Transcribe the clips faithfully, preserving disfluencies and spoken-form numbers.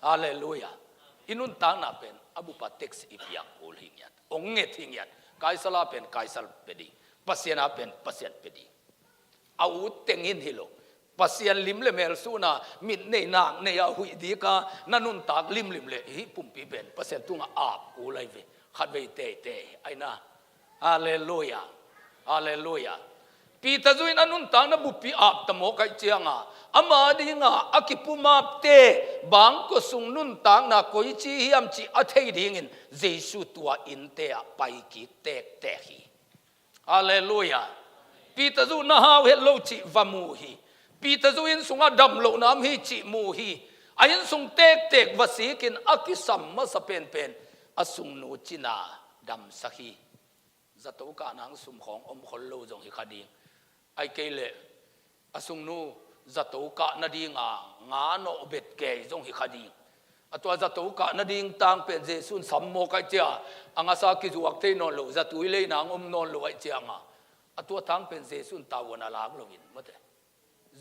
Halleluiah. I nuntakna pen a bupa tax i piak kul hi ngiat. Ong nget hi ngiat. Kaisar a pen Kaisar pia ding. Pasian a pen Pasian pia ding. A ut teng in hi lo. Pasian lim le mel suna mit nei nak nei a huih dika na nuntak limlim le hih pumpi pen Pasian tunga ap kul ahi ve. Khatvei teitei aina. Halleluiah. Halleluiah. Peter zu in a nuntakna buppi ap ta mawk aih cianga ama dinga a kipumapte bangkua sung nuntakna koici hiam cih a thei dingin Jesu tua innte ah pai kik tektek hi. Halleluiah. Peter zu na hau het lo cih va mu hi. Peter zu inn sungah dam lohna om hi cih mu hi. A inn sung tektek va sikin a kisam masa penpen a sungnu cina damsak hi. Zato kah nang sum khawng om khol lo zong hi kha ding. Ai kei leh a sungnu zato kah nadinga nga nawh bet kei zong hi kha ding. A tua zato kah nading tang pen Jesu'n sam mawk aih cia a ngasa kizuak thei nawn lo, zatui lei nang om nawn lo aih cianga a tua tang pen Jesu'n tavuan a lak loin mate.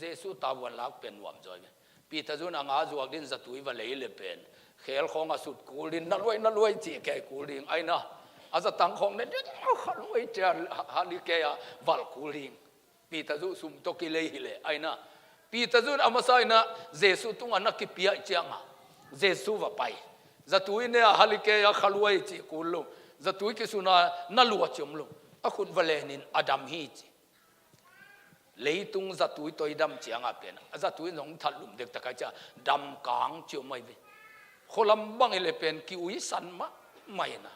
Jesu tavuan lak pen nuam zaw ve. Peter zun a nga zuak din zatui va lei le pen khel khawng a sut kul din na luai na luai cih kei kul ding aina. A zatang khawng ne din kha luai cia hali kei a val kul ding. Peter zu sum tawh kilei hileh aina. Peter zun a masa ina Jesu tunga na kipia cianga Jesu va pai. Zatui ne a hali kei a kha luai cih kul lo. Zatui kisuna na lua ciom lo. A khut va lenin a dam hi ci. Leitung zatui tawh i dam cianga pen a zatui zong that lum dektak ai cia damkang ciom ai ve. Khualam bang i le pen ki uisan mahmah ina.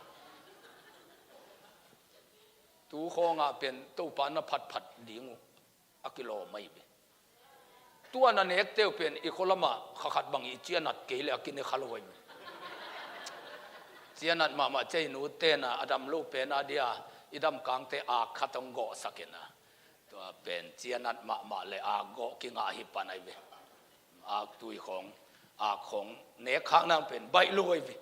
Tu khawnga pen Topa na phatphat ding uh a kilawm ai ve. Tua na nekte uh pen i khualama khakhat bang i cianat kei le a kine kha lo ai ve. Cianat mahmah cia i nu tena a dam lo pena dia i damkangte a khat hong gawhsak ina. Tua pen cianat mahmah le akgawh kingah hi pan ai ve. Aktui khawng, ak khawng nek khak nang pen baih lo ai ve.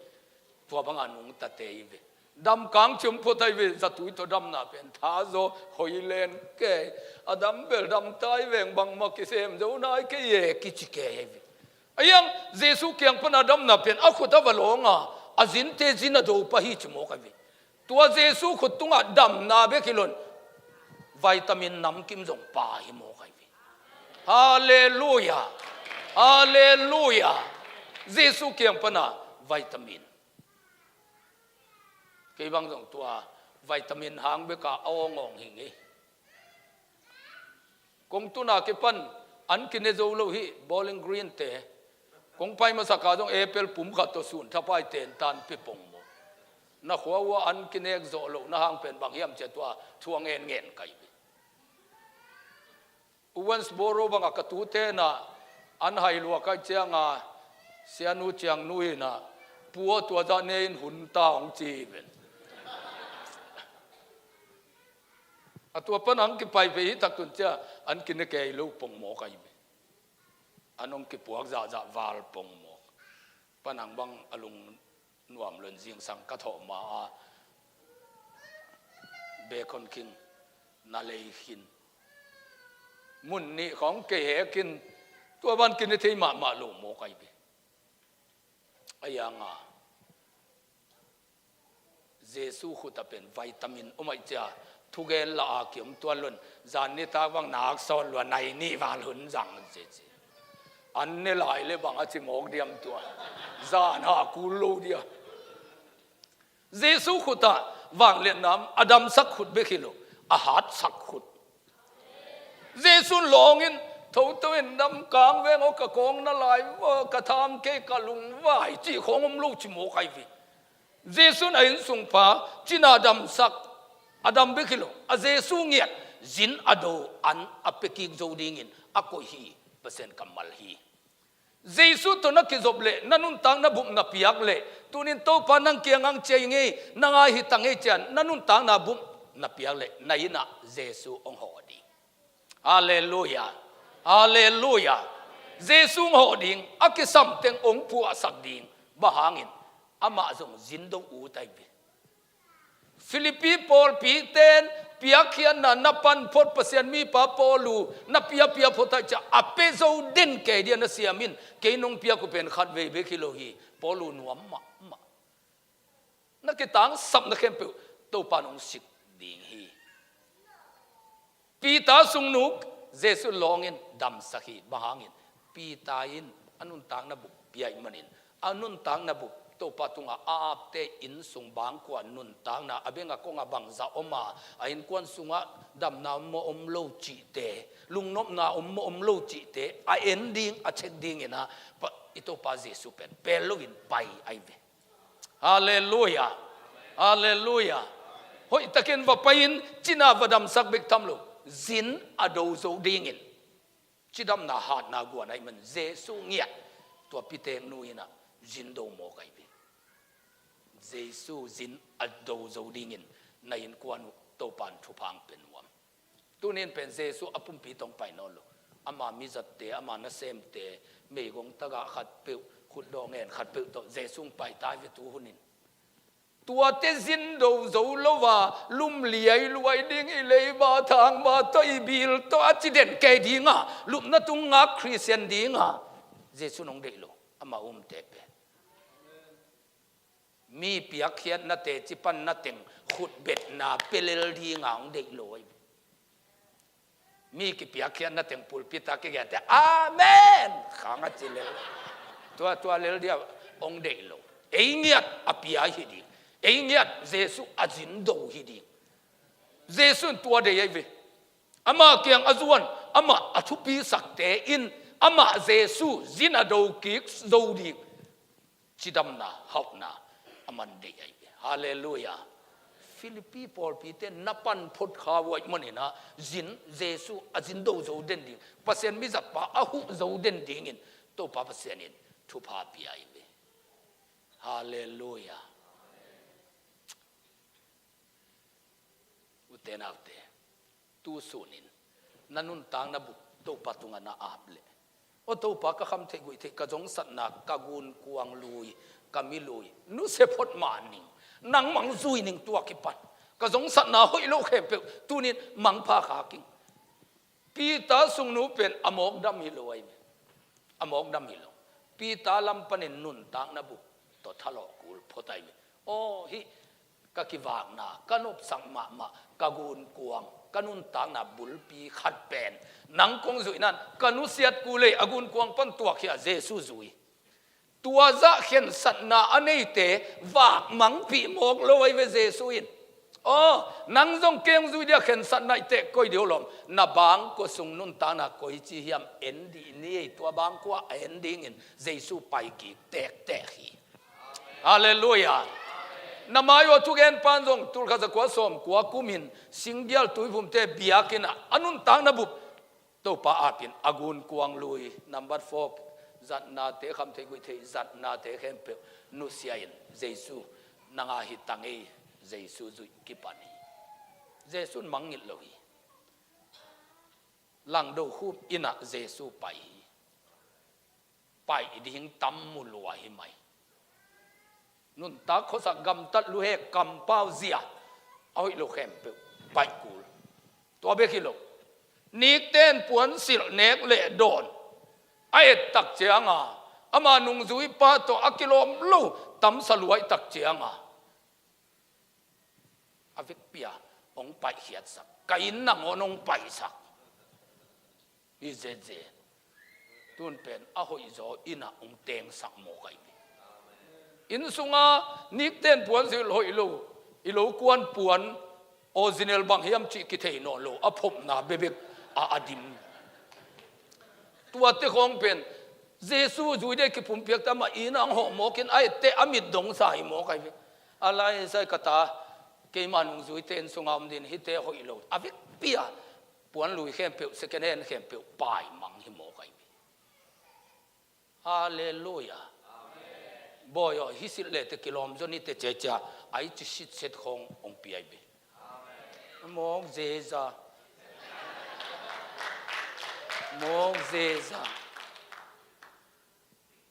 Tua banga nungtate hi ve. Damkang ciom phot ai ve, zatui tawh damna pen thazaw hoilen kei. A dam bel damtai veng bangmah kisem zo nai kei e kici kei ai ve. A hiang Jesu kiang pana damna pen a khut a va lawnga a zinte zin a do pah hi ci mawk ai ve. Tua Jesu khut tungah damna bek hi loin vitamin namkim zong pha hi mawk ai ve. Halleluiah. Halleluiah. Jesu kiang pana vitamin. Kei bang zong tua vitamin hang beka a awngawng hi ngei. Kong tuna kipan an kine zo lo hi Bowling Green te. Kong pai masaka zong apple pum khat tawh sun thapai ten tan pi pong maw. Na khua ua an kinek zawh loh na hang pen bang hiam cia tua thu a ngen ngen kai ve. Owensboro banga ka tute na an hai lua kai cianga sianu ciangnu ina pua tua zah ne in hun ta hong ci ven. A tua pan ang kipai ve hi tak tun cia an kine kei lo pong mawk ai ve. An hong kipuak zahzah val pong mawk. Pan ang bang a lung nuam lon zingsang ka thawh ma a bacon king na lei khin. Mun nih khawng kei hekin tua ban kine thei mahmah lo mawk ai ve. A hianga Jesu khuta pen vitamin om ai cia thugen la a kiom tuan lon zan nitak bang nak sawn lua nai nih val hun zang zeci. An ne lai le bang a ci mawk diam tua. Zan ha kul lo dia. Jesu khuta vangliatna a damsak khut bek hi lo a hatsak khut. Jesu'n lawngin thoto in damkang veng aw ka kawng na lai aw ka tham kei ka lungvai cih khawng om lo ci mawk ai ve. Jesu'n a innsungpa cina damsak a dam bek hi lo a Jesu ngiat zin a do an a pekik zo dingin a koih hi. Pasian kammal hi. Jesu tawh na kizop leh na nuntakna bup na piak leh tunin Topa nang kiang ang ciai ngei na ngai hi ta ngei cian na nuntakna bup na piak leh na innah Jesu hong hawh ding. Halleluiah. Halleluiah. Jesu hong hawh ding a kisam teng hong puahsak ding. Bang hangin amah zong zin do ut ai ve. Philippi pawlpi ten piakkhiatna na pan phot Pasian mipa Paul uh na piapia phot ahih ciang a pia zo den kei dia na siam in, kei nong piak uh pen khatvei bek hi lo hi. Paul uh nuam mahmah. Na kitangsapna khempeuh Topa nong sik ding hi. Peter sungnuk Jesu lawngin damsak hi. Bang hangin? Peter in a nuntakna bup pia ahih manin, a nuntakna bup Topa tungah a apte inn sung bangkua nuntakna, a bengah kongah bangzah om a, a innkuan sungah damna om maw om lo cihte, lungnopna om maw om lo cihte a en ding, a check dingin ah, i Topa Jesu pen pel loin pai ahi ve. Halleluia. Halleluia. Hoihtakin va pai-in cina va damsak bek tham lo, zin a do zo dingin. Cidamna hatna guan ahih man Jesu ngiat, tua piteknu in ah zin do mawk ahi ve. Jesu zin a do zo dingin na innkuan uh Topan thupha hong pia nuam. Tunin pen Jesu a pumpi tawh hong pai nawn lo. Ama mizatte, ama nasemte, meigong tagah khatpeuh, khutdawh ngen khatpeuh tawh Jesu hong pai ta hi ve tu hunin. Tuate zin do zo lo a, lum liailuai ding, i leiba thangba tawh, i bil tawh a ci den kei ding a, lupna tung ngak Khristian ding a Jesu nong deih lo, ama umte pen. Mi piakkhiatna teci pan na teng khutbetna pia lel ding a hong deih lo ahi. Mi kipiakkhiatna teng pulpit ah kigen teh, "Amen!" khang a ci lel. Tua, tua lel dia hong deih lo. Ei ngiat a pia hi ding. Ei ngiat Jesu a zin do hi ding. Jesu in tua deih ahi ve. Ama kiang a zuan, ama a thupisakte in, ama Jesu zin a do kik zo ding. Cidamna, hauhna a man deih ahi ve. Halleluia. Philippi pawlpite na pan phot kha uh ahih manin ah, zin, Jesu a zin do zo den ding, Pasian mizatpa a huh zo den dingin Topa Pasian in thupha pia ahi ve. Halleluia. Ute naute, tu sunin na nuntakna bup Topa tungah na ap leh, "O Topa, ka khamtheih guihtheih, ka zongsatna, ka gunkuang lui, ka mi lui nusia phot mah ning, nangmah hong zui ning tua kipan. Ka zongsatna hoih loh khempeuh tunin mangpha khak ing." Peter sungnu pen a mawkdam hi lo ahi ve. A mawkdam hi lo. Peter lam panin nuntakna bup tawh thalawh kul phot ahi ve. "Aw, hih ka kivakna, ka nopsak mahmah, ka gunkuang, ka nuntakna bulpi khat pen nang kong zuih nan ka nusiat kul ei, a gunkuang pan tuak hi a Jesu zui." Tua zah khensatna a neite vakmangpih mawk lo ahi ve Jesu in. "Aw, nang zong kei hong zui dia khensatna i teh koi dih uh lawm, na bangkua sung nuntakna koici hiam en dih ni ei," tua bangkua a en dingin Jesu pai kik tektek hi. Halleluia. Na mai uh a thugen pan zong tulkhat zakua sawmkua kumin Singgial Tuiphumte biakinn ah a nuntakna bup Topa apin a gunkuang lui, number four, zatnate, khamtheih guihtheih zatnate khempeuh nusia in, Jesu nang a hi tang ei, Jesu zuih kipan hi. Jesu in mangngilh lo hi. Langdo khup inn ah Jesu pai hi. Paih ding tam mu lua hi mai. Nuntak khuasak, gamtat, luhek, kampau, zia, a hoih lo khempeuh paih kul. Tua bek hi lo. Nikten puansilh nek leh dawn a et tak cianga, ama nungzuipa tawh a kilawm lo tamsa luai tak cianga, a vekpi-a hong paihkhiatsak, ka inn nangawn hong paihsak. Hi zenzen. Tun pen a hoihzaw inn ah hong tengsak mawk ahi ve. Inn sunga nikten puansilh hoih lo, i lo kuan puan original bang hiam cih kithei nawn lo, a phopna bebek a, a dim. Tuate khawng pen Jesu zui dei kipumpiak teh amah inn ah hong hawh mawkin a etteh a mit dongsa hi mawk ahi ve. A lai sai ka ta, keima nungzuite inn sunga om din hite hoih lo. A vekpi-a puan lui khempeuh, second hand khempeuh paimang hi mawk ahi ve. Halleluia. Bawi aw, hih silh leh teh kilawm zaw ni teh, cia cia a i ci sitset khawng hong pia hi ve. Mawk zeza. Mawk zeza.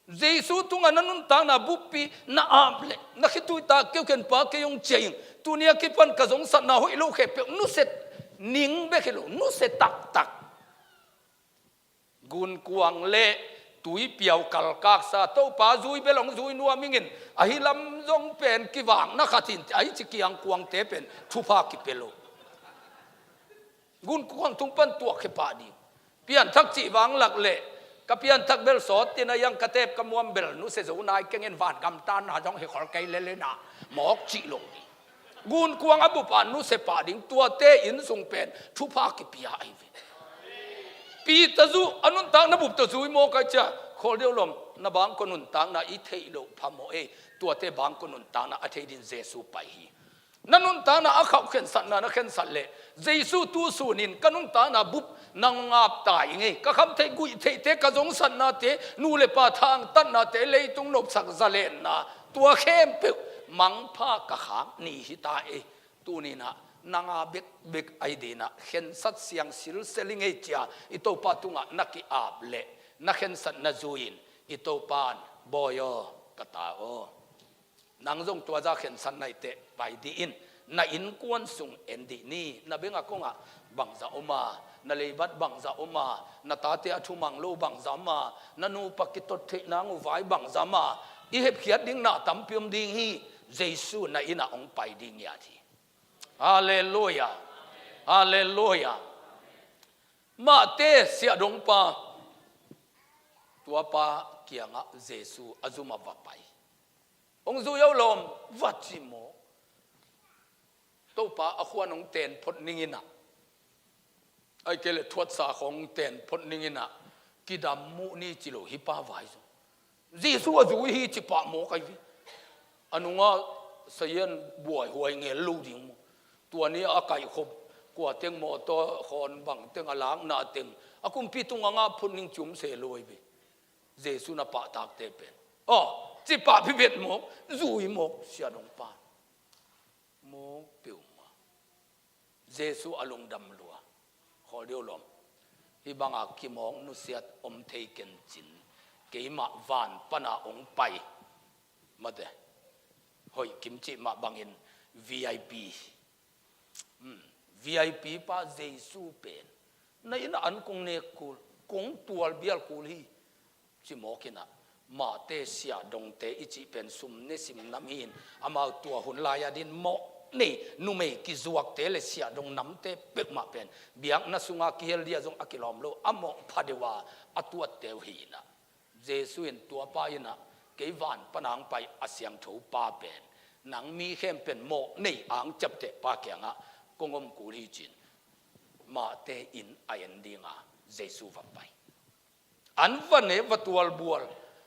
Jesu tungah na nuntakna buppi na ap leh na khitui tak keu ken pa, kei hong ciah ing. Tuni a kipan ka zongsatna hoih lo khempeuh nusia ning bek hi lo, nusia taktak. Gunkuang le tuipiau kalkaksa Topa zui bel hong zui nuam ingin, ahi lam zong pen kivakna khat in, ahi ci kiangkuangte pen thupha kipia lo. Gunkuang tung pan tuak khia pah ding. Pianthak cih vang lak leh ka pianthak bel sawt in a yang ka teep ka muam bel nusia zo nai keng in, vangam tanna zong hi khol kei lel in a mawk cih lo ding. Gunkuang a bup a nusia pah ding, tuate inn sung pen thupha kipia ahi ve. Peter zu a nuntakna bup tawh zui mawk ai cia, khawl deuh lawm, na bangkua nuntakna i theih loh phamawh ei, tuate bangkua nuntakna a thei din Jesu pai hi. Na nuntakna a khauh khensatna na khensat leh, Jesu tu sunin ka nuntakna bup nang ngap ta ing ei, ka khamtheih guihtheihte, ka zongsatnate, nu le pa thangtatnate, leitung nopsak zalenna, tua khempeuh mangpha ka khak ni hi ta ei. Tuninah nanga bekbek ahi dinah khensat siang silsel ing ei cia i Topa tungah na ki-ap leh, na khensatna zui-in i Topa in, Bawi aw, ka ta aw, nang zong tua za khensatna i teh pai dih in, na innkuan sung en dih ni. Na bengah kongah bangzah om a, na leibat bangzah om a, na tate a thumang lo bangzah om a, na nupa kitot theih nang uh vai bangzah om a, i hepkhiat ding na tampi om ding hi. Jesu na innah hong pai ding ngiat hi. Halleluia. Halleluia. Mahte siahdongpa, tuapa kiangah Jesu a zum a va pai. Hong zui aw lawm, va ci maw. Topa a khuan hong ten phot ninginah, ai kei le thuatsa khong ten phot ninginah, kidam muh ni ci lo hi pa vai zong. Jesu a zui hi ci pah maw kai vi. A nungah sayan buaihuai ngel lo ding maw. Tua ni a kaihkhop, kua teng mawtaw khawn bang teng a lakna teng, a kumpi tungah ngah phot ning ci om se lo ai ve. Jesu na pahtakte pen, aw, ci pah phiphet mawk, zui mawk, siahdongpa. Mawk peuhmah. Jesu a lungdam lua. Khawl deuh lawm. Hih banga kimawk nusiat om thei kencin, keimah van pana hong pai. Mate. Hoih kimcih mah bangin V I P. Hmm. V I P pa Jesu pen na innah an kong nek kul, kong tualbial kul hi. Ci mawk innah, mahte siahdongte i cih pen sum ne sim nam hi-in, amau tua hun lai-a din mawh nei numei kizuakte le siahdong namte peuhmah pen biakna sunga kihel dia zong a kilawm lo, a mawh pha deuh a a tuatte uh hi innah, Jesu in tuapa innah, kei van pana hong pai a siangtho pa pen, nang mi khempeuh mawh nei ang ciapteh pa kiangah kong om kul hi ci-in, mahte inn a en dinga Jesu va pai. An va ne, va tualbual.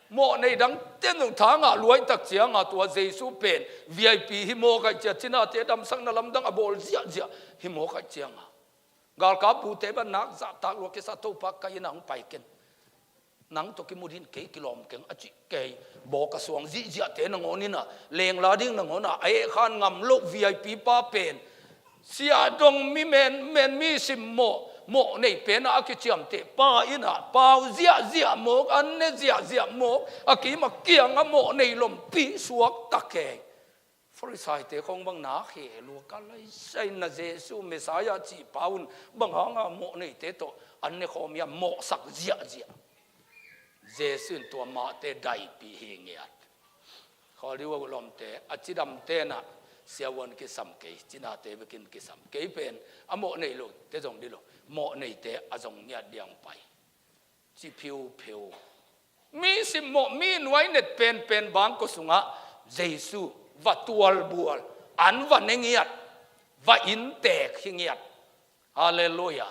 Mawh nei dangte nung thangah luaitak cianga tua Jesu pen V I P hi mawk ai cia, cinate damsakna lamdang a bawl ziahziah hi mawk ai cianga, galkap bute ban nak zahtak lua kisa, Topa ka innah hong pai ken. Nang tawh kimu din kei kilawm keng a cih kei. Bawk a suang zihziahte nangawn innah, lengla ding nangawnah a ehkhan ngam loh V I P pa pen, siahdong mi men, men mi simmawh, mawh nei penah a kiciamteh pa innah pau ziahziah mawk, an ne ziahziah mawk, a kim a kiang a mawh nei lompi suak ta kei. Farisaite khong bang nak hi lua ka laisai na, Jesu Messiah cih pa un bang hanga mawh neite tawh an ne khawm hiam, mawhsak ziahziah. Jesu in tua mahte daipih hi ngiat. Khawl deuh a, uh lawmte, a cidamte nah siavuan kisam kei, cinate bekin kisam kei pen, a mawh nei lote zong dih lo, mawh neite a zong ngiat diang pai. Ci phiupheu. Mi simmawh, mi nuainet penpen bangkua sungah Jesu va tualbual, an va ne ngiat, va inntek hi ngiat. Halleluia.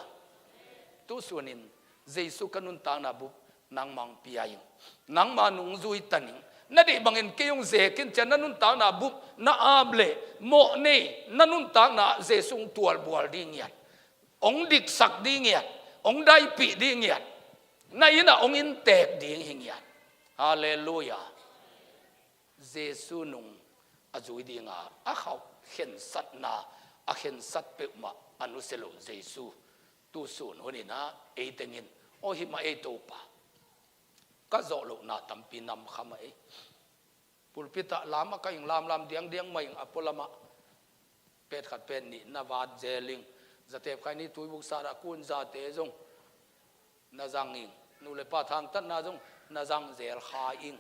Tusunin Jesu ka nuntakna bup nangmah hong pia ing. Nangmah nung zui ta ning. Na deih bangin kei hong zekin cia, na nuntakna bup na ap leh mawh nei, na nuntakna Jesu hong tualbual ding ngiat. Hong diksak ding ngiat. Hong daipih ding ngiat. Na innah hong inntek ding hi ngiat. Halleluia. Jesu nung a zui dinga a khauh khensatna, a khensat peuhmah a nusia loh Jesu. Tusun huninah ei tengin, aw hih mah ei Topa. Ka zawh lohna tampi nam kha mah ei. Pulpit ah lam a ka ing lamlam diangdiang mah ing a pualam ah. Pet khat pet nih na vat zel ing. Zatep khaini tuibuk sat a kun zate zong na zang ing. Nu le pa thangtatna zong na zang zel kha ing.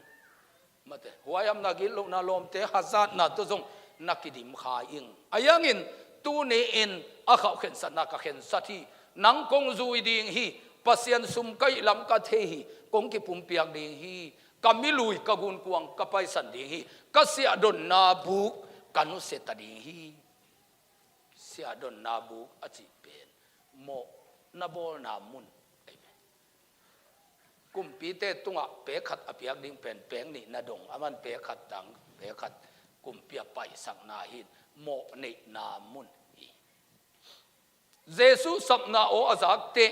Mate, huaihamna gitlohna lawmte hazatna tawh zong na kidim kha ing. A yangin tuni in a khauh khensatna ka khensat hi. Nang kong zui ding hi. Pasian sum ka hih lam ka thei hi. Kong kipumpiak ding hi. Ka milui ka gunkuang ka paisan ding hi. Ka siahdonna buk ka nusia ta ding hi. Siahdonna buk a cih pen mawh na bawlna mun ahi ve. Kumpite tungah pek khat a piak ding pen pek nih na dong, aman pek khat tang, pek khat kumpi a paisakna hi. Mawh neihna mun hi. Jesuh sapna aw a zakte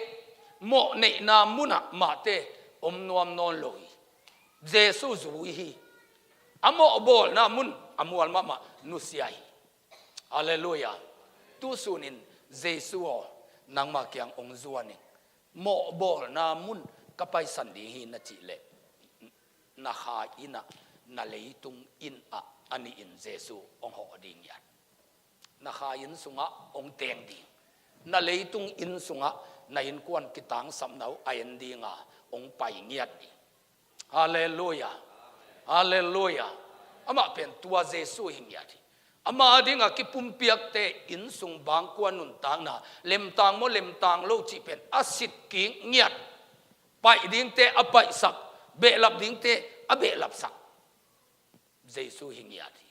mawh neihna munah mahte om nuam nawn lo hi. Jesuh zui hi. A mawh bawlna mun a mual mahmah nusia hi. Halleluiah. Tusunin Jesuh aw, nangmah kiang hong zuan ing. Mawh bawlna mun ka paisan ding hi na cih leh, na kha inn ah, na leitung inn ah a nihin Jesuh hong hawh ding hiam? Na kha inn sungah hong teng ding. Na leitung inn sungah na innkuan kitangsapna uh a en dinga hong pai ngiat ding. Halleluiah. Halleluiah. Amah pen tua Jesuh hi ngiat hi. Ama dinga kipumpiakte inn sung bangkua nuntakna, lemtang maw lemtang lo cih pen a sit kik ngiat. Paih dingte a paihsak, behlap dingte a behlapsak Jesuh hi ngiat hi.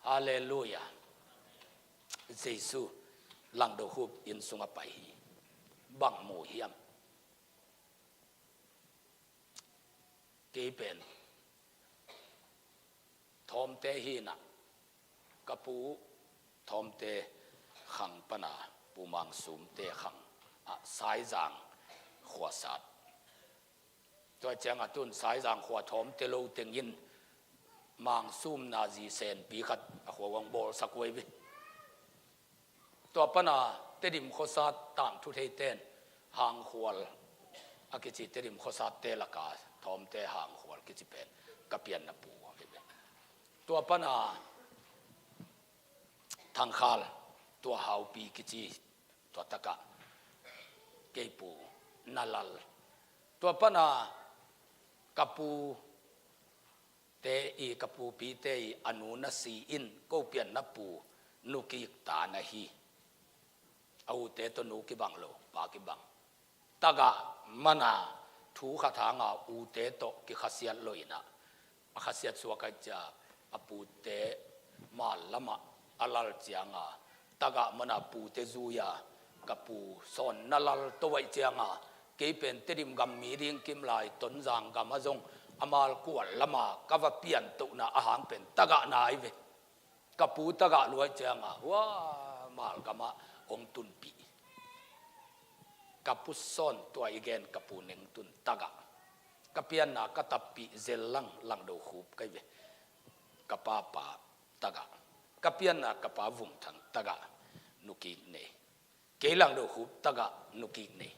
Halleluiah. Jesuh Langdo Hup inn sungah pai hi. Bang mu hiam? Kei pen Thawmte hi na, ka pu Thawmte khang pana Pu Mang Sumte khang ah Saizang khuasat. Tua ciangah tun Saizang khua Thawmte lo tengin Mang Sum na zi senpi khat a khua uang bawlsak uh hi ve. Tua pana Tedim khuasat tangthu theiten Hangkhual a kici Tedim khuasatte laka Thawmte Hangkhual kici pen ka pianna pu ahi ve. Tua pana Thangkhal, tua Haupi kici tua takah kei pu Nalal. Tua pana ka pu te i ka pupite i a nu na si in ko pianna pu Nu Kik ta na hi. A ute tawh nu kibang lo, pa kibang. Tagah mana thu khat hanga ute tawh kikhasiat lo ina, a khasiat suak ai cia a pute mal lamah a lal cianga tagah mana pute zuia ka pu sawn na lal to aih cianga kei pen Tedim gam mi ding kim lai Tonzang gam a zong a mal kual lama ka va pian tohna a hang pen tagah na ai ve. Ka pu tagah luai cianga hua mal gamah hong tunpih. Ka pu sawn tua i gen ka pu neng tun tagah. Ka pianna ka tappih zel lang Langdo Khup kai ve. Ka papa tagah. Ka pianna ka pa Vum Thang tagah. Nu Kik nei. Kei Langdo Khup tagah Nu Kik nei.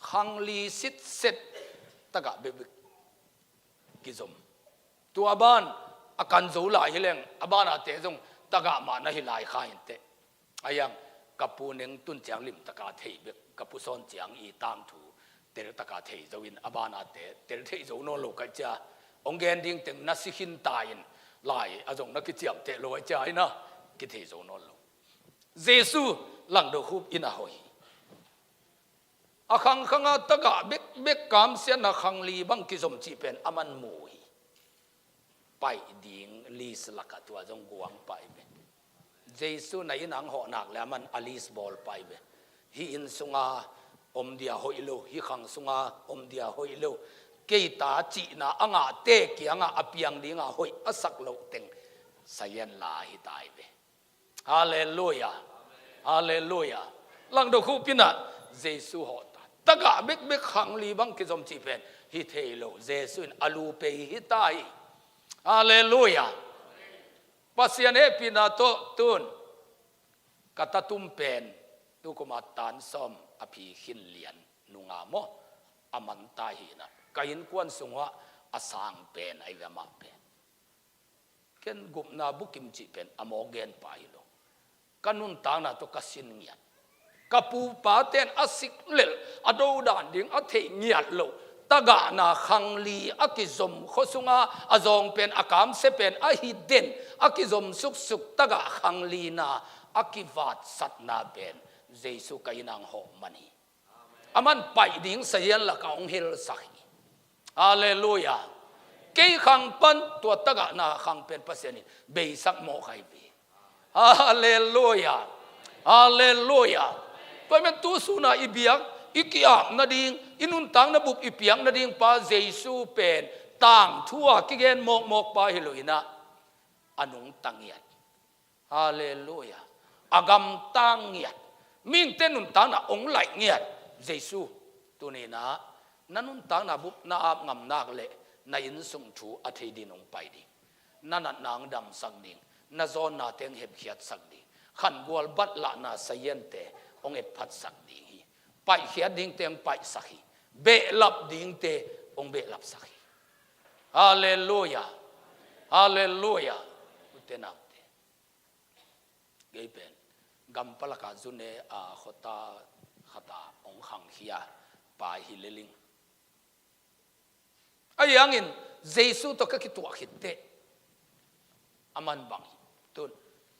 Khangli sitset tagah bekbek kizom. Tua ban a kan zo lai hi leng a banate zong tagah mah na hi lai kha inteh. A yang ka pu neng tun ciang limtaka thei bek, ka pu sawn ciang i tangthu teltaka thei zo in a banate tel thei zo nawn lo kai cia. Hong gen ding teng na si khin ta in lai a zong na kiciamteh lo ai cia ina kithei zo nawn lo. Jesuh Langdo Khup ina hoi hi. A khangkhanga tagah bekbek kamsiatna khangli bang kizom cih pen a man mu hi. Paih ding list lakah tua zong guang paih ve. Jesuh na inn ang hawhnak le a man a list bawl paih ve. Hih inn sunga om dia hoih lo, hih khang sunga om dia hoih lo. Kei ta cihna a ngahte kiangah a piang dinga hoih a sak loh teng sayan la hi tai ve. Halleluiah. Halleluiah. Langdo Khup ina Jesuh hawh ta. Tagah bekbek khangli bang kizom cih pen hi thei lo. Jesuh in a lu pei hi ta hi. Halleluiah. Pasian hehpihna tawh tun ka tatum pen tukuma tan sawm a phi khin lian nunga maw a man ta hi na. Ka innkuan sungah a sang pen ahi ve amah pen. Ken gupna bukim cih pen a mawk genpa hi lo. Ka nuntakna tawh ka sin ngiat. Ka pupa ten a sik lel, a dodan ding a theih ngiat loh tagahna khangli a kizom khua sunga a zawng pen, a kamsia pen, a hi den a kizom suksuk tagah khanglina a kivatsatna pen Jesu ka innah hong hawh man hi. Aman paih ding sazian lakah hong helsak hi. Halleluiah. Kei khang pan tua tagahna khang pen Pasian in beisak mawk ahi ve. Halleluiah. Halleluiah. Tua ahih manin tu suna i biak, i ki-ap nading, i nuntakna bup i piak nading pa Jesu pen tangthu a kigen mawkmawk pa hi lo inah, a nungta ngiat. Halleluiah. A gamtang ngiat. Mihingte nuntakna hong laih ngiat Jesu. Tuni inah na nuntakna bup na ap ngam nak leh na innsung thu a thei dingin hong pai ding. Na natna hong damsak ding. Na zawnna teng hepkhiatsak ding. Khangual batlahna saziante hong etphatsak ding hi. Paihkhiat dingte hong paihsak hi. Behlap dingte hong behlapsak hi. Halleluiah. Halleluiah. Ute naute, kei pen gam palakah zune a khuata khata hong khangkhia pa hi lel ing. Ahi hangin Jesu tawh ka kituah khit teh, aman bang hi. Tun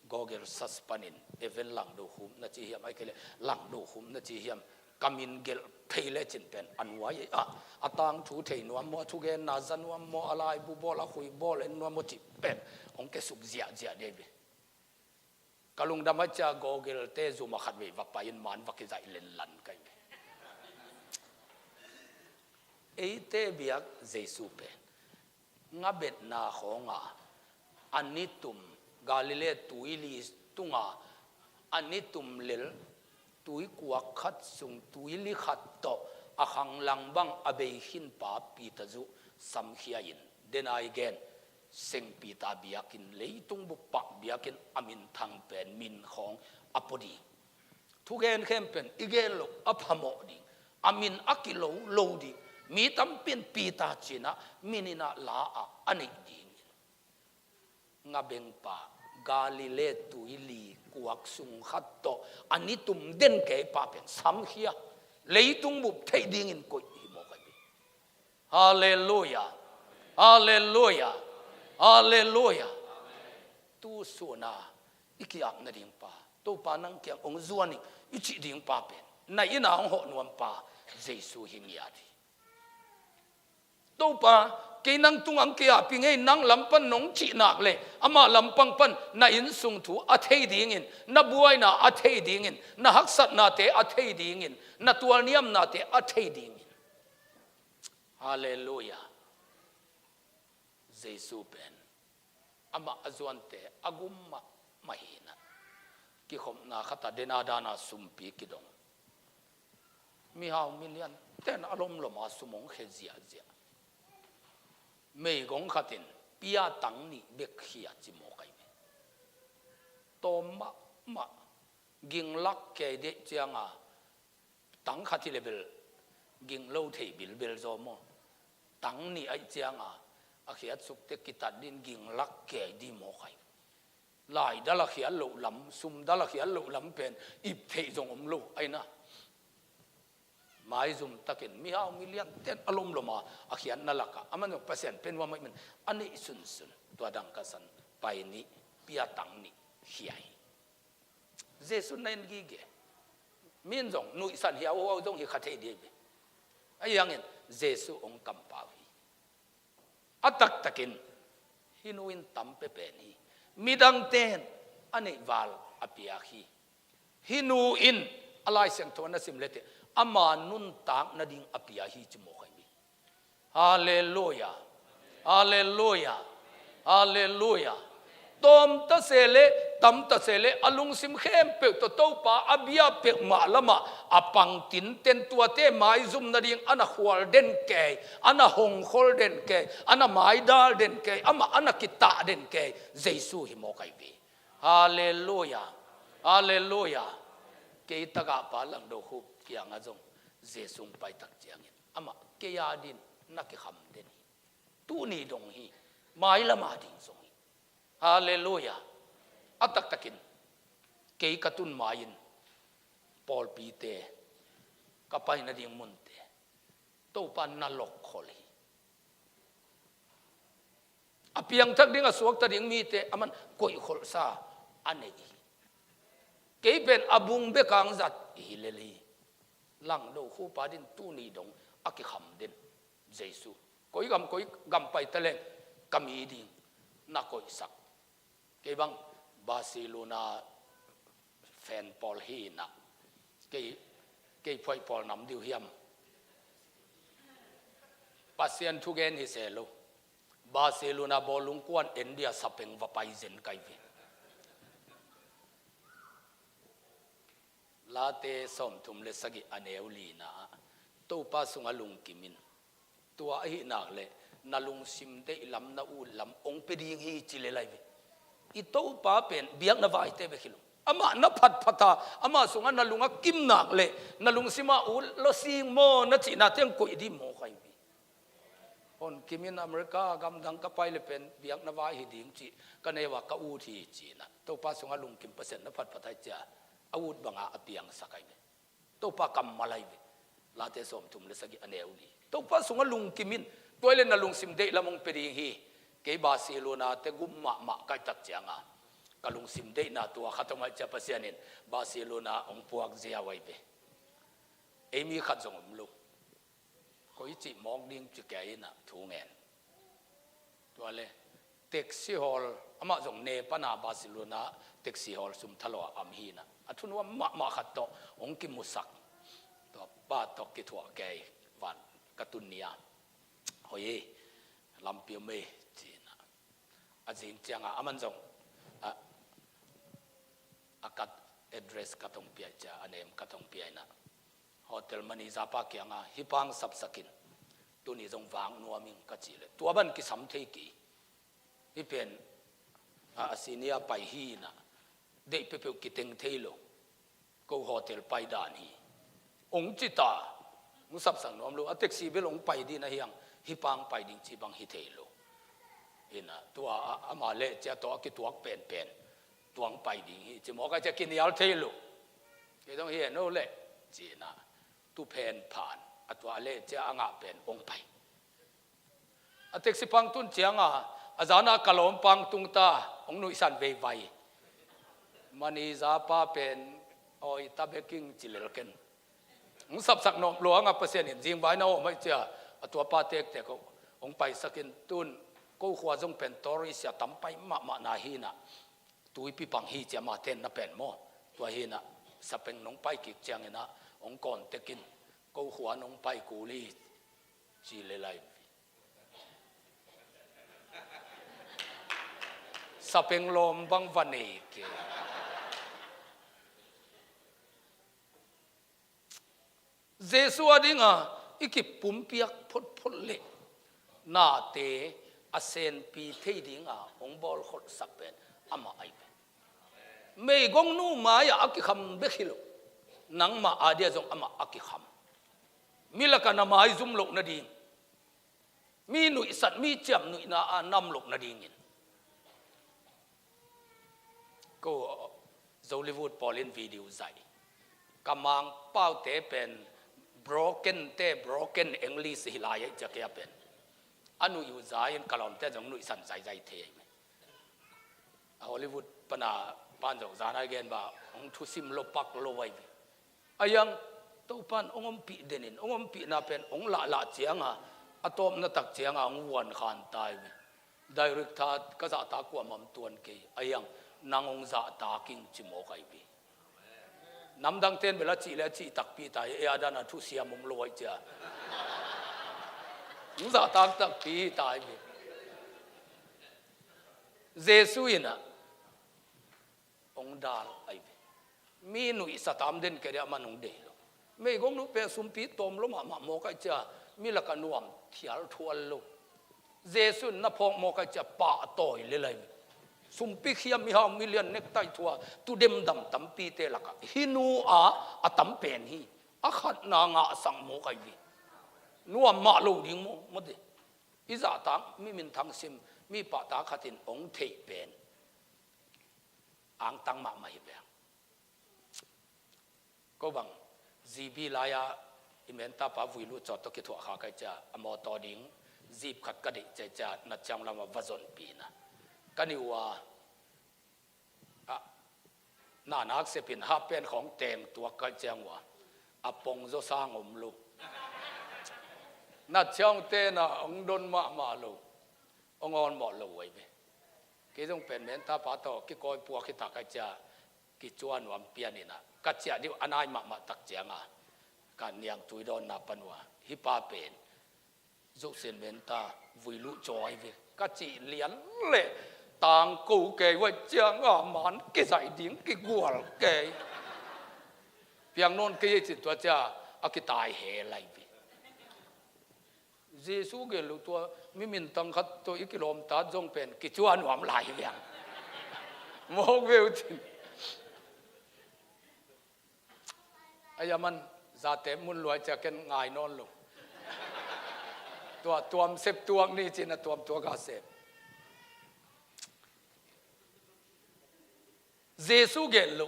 Google search panin event langdo khum na ci hiam, ahih kei leh langdo khum na ci hiam, ka min gelh phei lecin pen a nuai ah, a tangthu thei nuam maw, a thugenna za nuam maw, a laibu bawl, a khui bawl en nuam maw cih pen hong kesuk ziahziah dih ve. Ka lungdam a cia Google-te zum a khatvei va pai in man va kizaih lenlan ka hi ve. Eite biak Jesu pen ngabetna khawnga a nitum, Galilee tuili tunga a nitum lel, tuikuak khat sung tuili khat tawh a khanglang bang a bei khinpa Peter zuh samkhia in, den a i gen Saint Peter biakinn, leitung bup pah biakinn a minthang pen min khawng a pua ding. Thugen khempeuh in i gen loh a phamawh ding, a min a kilo lo ding, mi tampi in Peter ci-in ah min in ah la ah a neih ding. Ngabengpa Galilee tuili kuak sung khat tawh a nitum den kei pa pen samkhia, leitung bup theih dingin koih hi mawk ahi hi. Halleluiah. Halleluiah. Halleluiah. Tu suna i ki-ap nading pa, Topa nang kiang hong zuan ing i cih ding pa pen na inn ah hong hawh nuam pa Jesu hi ngiat hi. Topa, kei nang tungah hong ki-ap ing ei, nang lam pan nong cih nak leh amah lampang pan na innsung thu a thei dingin, na buaina a thei dingin, na haksatnate a thei dingin, na tualniamnate a thei dingin. Halleluiah. Jesu pen amah a zuante a gum mahmah hi inah, kikhopna khat ah den a dan a sumpi kidong. Mihau milianten a lomlom a sum hong khia ziahziah. Meigong khat in pia tang nih bek khia ci mawk ahi ve. Tawm mahmah, ging lak kei dih ciang a, tang khat hi leh bel ging lo thei bilbel zaw maw. Tang nih ahih ciang a, a khiatsuk teh kitat dingin ging lak kei dih mawk ahi. Laidal a khiat loh lam, sumdal a khiat loh lam pen ip theih zong om lo ahi na. Maizum takin mihau milianten a lomlom a, a khiatna lakah aman zong Pasian pen huam ahih man a neih sunsun, tua dang ka san, pai nih, pia tang nih khia hi. Jesu na en gige. Mi in zong nuihsan hiauhiau zong hi kha thei dih ve. Ahi hangin Jesu hong kampau hi. A taktakin hih nu in tam pepen hi. Midangten a neih val a piak hi. Hih nu in a Lai Siangtho na sim leteh ama nuntak nading a pia hi ci mawk ahi hi. Halleluiah. Halleluiah. Halleluiah. Tawm ta se leh, tam ta se leh, a lungsim khempeuh tawh Topa a bia peuhmah lamah a pang tinten, tuate maizum nading a na khual den kei, a na hongkhol den kei, a na maidal den kei, amah a na kitah den kei Jesu hi mawk ahi ve. Halleluiah. Halleluiah. Kei tagah pa Langdo Khup kiangah zong Jesu hong pai tak ciangin amah kei a din na kikham den hi. Tuni dong hi. Mailam a ding zong hi. Halleluiah. A taktakin kei ka tun mai-in pawlpite, ka pai nading munte, Topa na lokkhol hi. A piangthak ding, a suakta ding mite aman koihkholhsa a nei hi. Kei pen a bung bek ang zat hi lel hi. Langdo khupa din tuni dong a kikham den Jesu. Koi gam, koi gam pai ta leng ka mi ding na koihsak. Kei bang Barcelona fan pawl hi na. Kei, kei phuai pawl nam diu hiam. Pasian thugen hi se lo. Barcelona bawlung kuan en dia sapeng va pai zen kai ve. Late sawmthum le sagih a neu lina ah, Topa sungah lungkim in. Tua ahih nak leh na lungsim deih lam, na ut lam hong pia ding hi ci le lai ve. I Topa pen biakna vaite bek hi lo. Amah na phatphat a, amah sungah na lung a kim nak leh, na lungsim ah ut lo sing maw na cihna teng koih ding maw kai ve. Hon kimin America gamdang ka pai le pen biakna vai hi ding cih ka neu a ka ut hi ci na. Topa sungah lungkim Pasian na phatphat ai cia, a ut banga a piangsak ai ve. Topa kammal ai ve. Late sawmthum le sagih a neu li. Topa sungah lungkimin, tua le na lungsim deih lam hong pia ding hi. Kei Barcelona te gum mahmah kai tak cianga ka lungsim deihna tua khat hong ai cia Pasian in Barcelona hong puak ziau ai ve. Ei mi khat zong om lo. Koi cih mawk ding ci kei ina thu ngen. Tua le taxi hawl, amah zong ne pana Barcelona taxi hawl sum thalo a am hi na. A thunuam mahmah khat tawh hong kimusak. Tua pa tawh kithuah kei van ka tun nia. Hoi e, lampi om e, ci na. A zing cianga aman zong a, a kat address ka tong piai cia, a nem ka tong piai na. Hotel manager pa kianga, hih pang sapsakin, tuni zong vak nuam ing ka cih leh tua ban kisam thei kei. Hih pen a, a senior pai hi na, deih peuhpeuh kiteng thei lo. Ko hotel pai dan hi. Hong ci ta, hong sapsak nuam lo, a taxi bel hong pai ding na hiang, hih pang pai ding ci bang hi thei lo. Hi na, tua a, ama leh cia tawh a kituak penpen, tuang pai ding hi, ci mawk a cia kinial thei lo. Kei dong hi no leh, ci na, tu phen phan, a tua leh cia a ngah pen hong pai. A taxi pang tun cianga, a zana ka lawm pang tung ta, hong nuihsan veivai. Manager pa pen, oi ta beking ci lel ken. Hong sapsak nuam lo anga Pasian in zingvai na om ai cia, a tua pa tektek hong paisakin tun, ko khua zong pen tourist a tam pai mahmah na hi na. Tuipi pang hi cia ma ten na pen maw. Tua hi na, sapeng nong pai kik ciangina, hong contact in, ko khua nong pai kul hi, ci le lai. Sapeng lawm bang va nei kei. Jesu a dinga i kipumpiak photphot leh nate a senpi thei dinga hong bawlkholhsak pen amah ai ve. Meigongnu mai-ah a kikham bek hi lo. Nangmah a dia zong amah a kikham. Mi lakah na maizum loh nading, mi nuihsat, mi ciamnuihna a nam loh nadingin. Ko Zollywood pawl in video zaih. Ka mangpaute pen broken te, broken English hi lai aih cia kei a pen. A nuih uh za in ka lawmte zong nuihsan zaizai thei aih ve. A Hollywood pana pan zong zan ai gen ba hong thusim lo pak lo ai ve. A yang Topan hong ompih denin, hong ompihna pen hong lahlah cianga, a tawpna tak cianga hong vuan khan tai ve. Director ka zahtak kuamah om tuan kei. A yang nang hong zahtak ing ci mawk ai ve. Namdang ten bel a cih le a cih takpi tai, e a dana thusiam om lo ai cia. Hong zahtak takpi tai ve. Jesu ina hong dal ai ve. Mi nuihsa tam den kei dia man hong dei lo. Meigongnu pen sumpi tawm lo mahmah mawk ai cia, mi lakah nuam thial thual lo. Jesu in na phawk mawk ai cia pahtawi le lai ve. Sumpi khiam mihau million nektai thua, tudem dam tampite lakah hih nu a, a tam pen hi. A khatna ngahsak mawk ai ve. Nuam mah lo ding maw, maw ti. I zahtak, mi minthang sim, mi pahtak khat in hong theih pen angtang mahmah hi ve. Ko bang, G B lai-a i mentapa vui luh cawt tawh kithuah kha ka hih ciang, a mawtaw ding jeep khat ka deih ciang, Nathiang lamah va zonpih in ah, ka nih uh a, a, na nak sepin half pant khawng teng tuak ka hih ciang uh a, a pong zaw sang om lo. Nathiang te na hong don mahmah lo, hong awn mawh lo uh ahi ve. Kei zong pen mentapa tawh kikawi puak hi ta ka hih ciang, kicuan nuam pian in ah, ka ciah ding uh a nai mahmah tak ciang a, ka niangtui dawnna pan uh a, hih pa pen Zosen menta vui luh cawi ve ka cih lian leh, tangko kei uh a, ciang a man kizaih ding kigual kei. Piang nawn kei ei cin tua ciang a kitai he lai ve. Jesu gen lo tua mi minthang khat tawh i kilawmtat zong pen kicuan nuam lai hi liang. Mawk ve uh cin. A ya man, zate mun luai ciang ken ngai nawn lo. Tua tuam sep tuak ni cin a tuam tuak a sep. Jesu gen lo,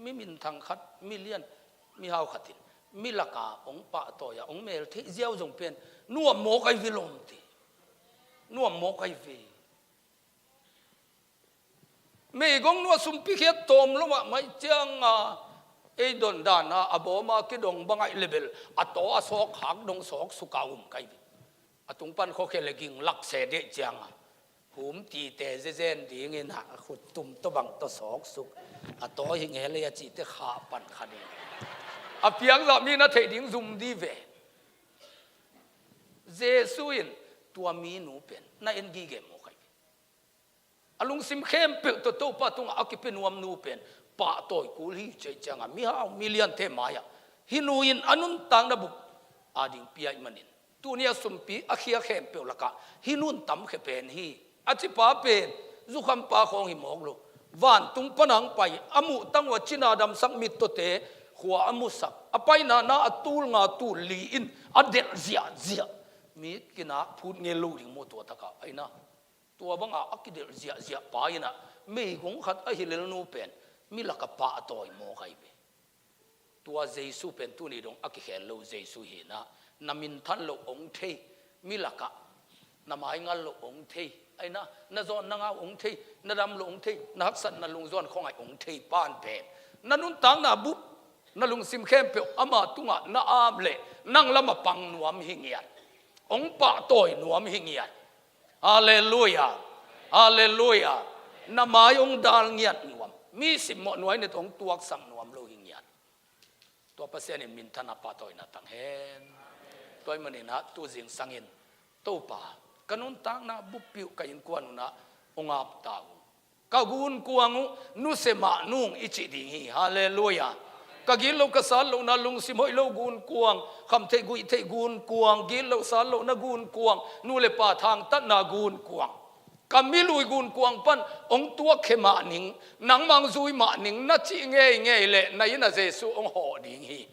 mi minthang khat, mi lian, mi hau khat in mi laka hong pahtawi a, hong mel theih ziau zong pen nuam mawk ahi ve lawm ti. Nuam mawk ahi ve. Meigong nuah sumpi khiat tawm lo mahmah ciang a, ei don dan a, a bawm a kidong bang aih lebel, a taw a sawk hak dong sawk suk a um ka hi ve. A tung pan khuakhia le ging lak se deh ciang a, hum tite zezen ding in a, khut tum tawh bang tawh sawk suk, a taw hi nge lei a cihte khah pan kha ding. A piang zah mi na theih ding zum di ve. Jesu in tua mi nu pen na en gige mawk ahi ve. A lungsim khempeuh tawh Topa tungah a kipia nuam nu pen pahtawi kul hi. Cih ciang a, mihau miliante mai-ah hih nu in a nuntakna bup ading pia ahih manin, tuni a sumpi a khia khempeuh lakah hih nun tamkhia pen hi. A cipa pen zukhampa khawng hi mawk lo, vantung pan a hong pai, a muhtang uh a cina damsak mittawte khua a musak, a paina na a tul nga tul li in a delh ziahziah. Mi kinah phut ngel lo ding maw tua takah ahi na. Tua bangah a kidelh ziahziah pa in ah, meigong khat a hi lel nu pen mi lakah pahtawi mawk ahi ve. Tua Jesu pen tuni dong a kikhel lo Jesu hi in ah, na minthan loh hong thei, mi lakah na maingal loh hong thei, ahi na, na zawn na ngau hong thei, na dam loh hong thei, na haksatna lungzuan khuangaih hong thei pan pen na nuntakna bup, na lungsim khempeuh ama tungah na ap leh nang lamah pang nuam hi ngiat. Hong pahtawi nuam hi ngiat. Halleluia. Halleluia. Na mai hong dal ngiat nuam. Mi simmawh nuai ne tawh hong tuaksak nuam lo hi ngiat. Tua Pasian in minthanna pahtawina tang hen. Tua ahih manin ah tu zingsang in, Topa, ka nuntakna buppi uh ka innkuan un ah hong ap ta uh. Ka gunkuang uh nusia mah nung i cih ding hi. Halleluia. Ka gitloh ka satlohna, lungsim hoih lo gunkuang, khamtheih guihtheih gunkuang, gitloh satlohna gunkuang, nu le pa thangtatna gunkuang, ka milui gunkuang pan hong tuakkhia mah ning, nangmah hong zui mah ning na cih ngeingei leh na inn ah Jesu hong hawh ding hi.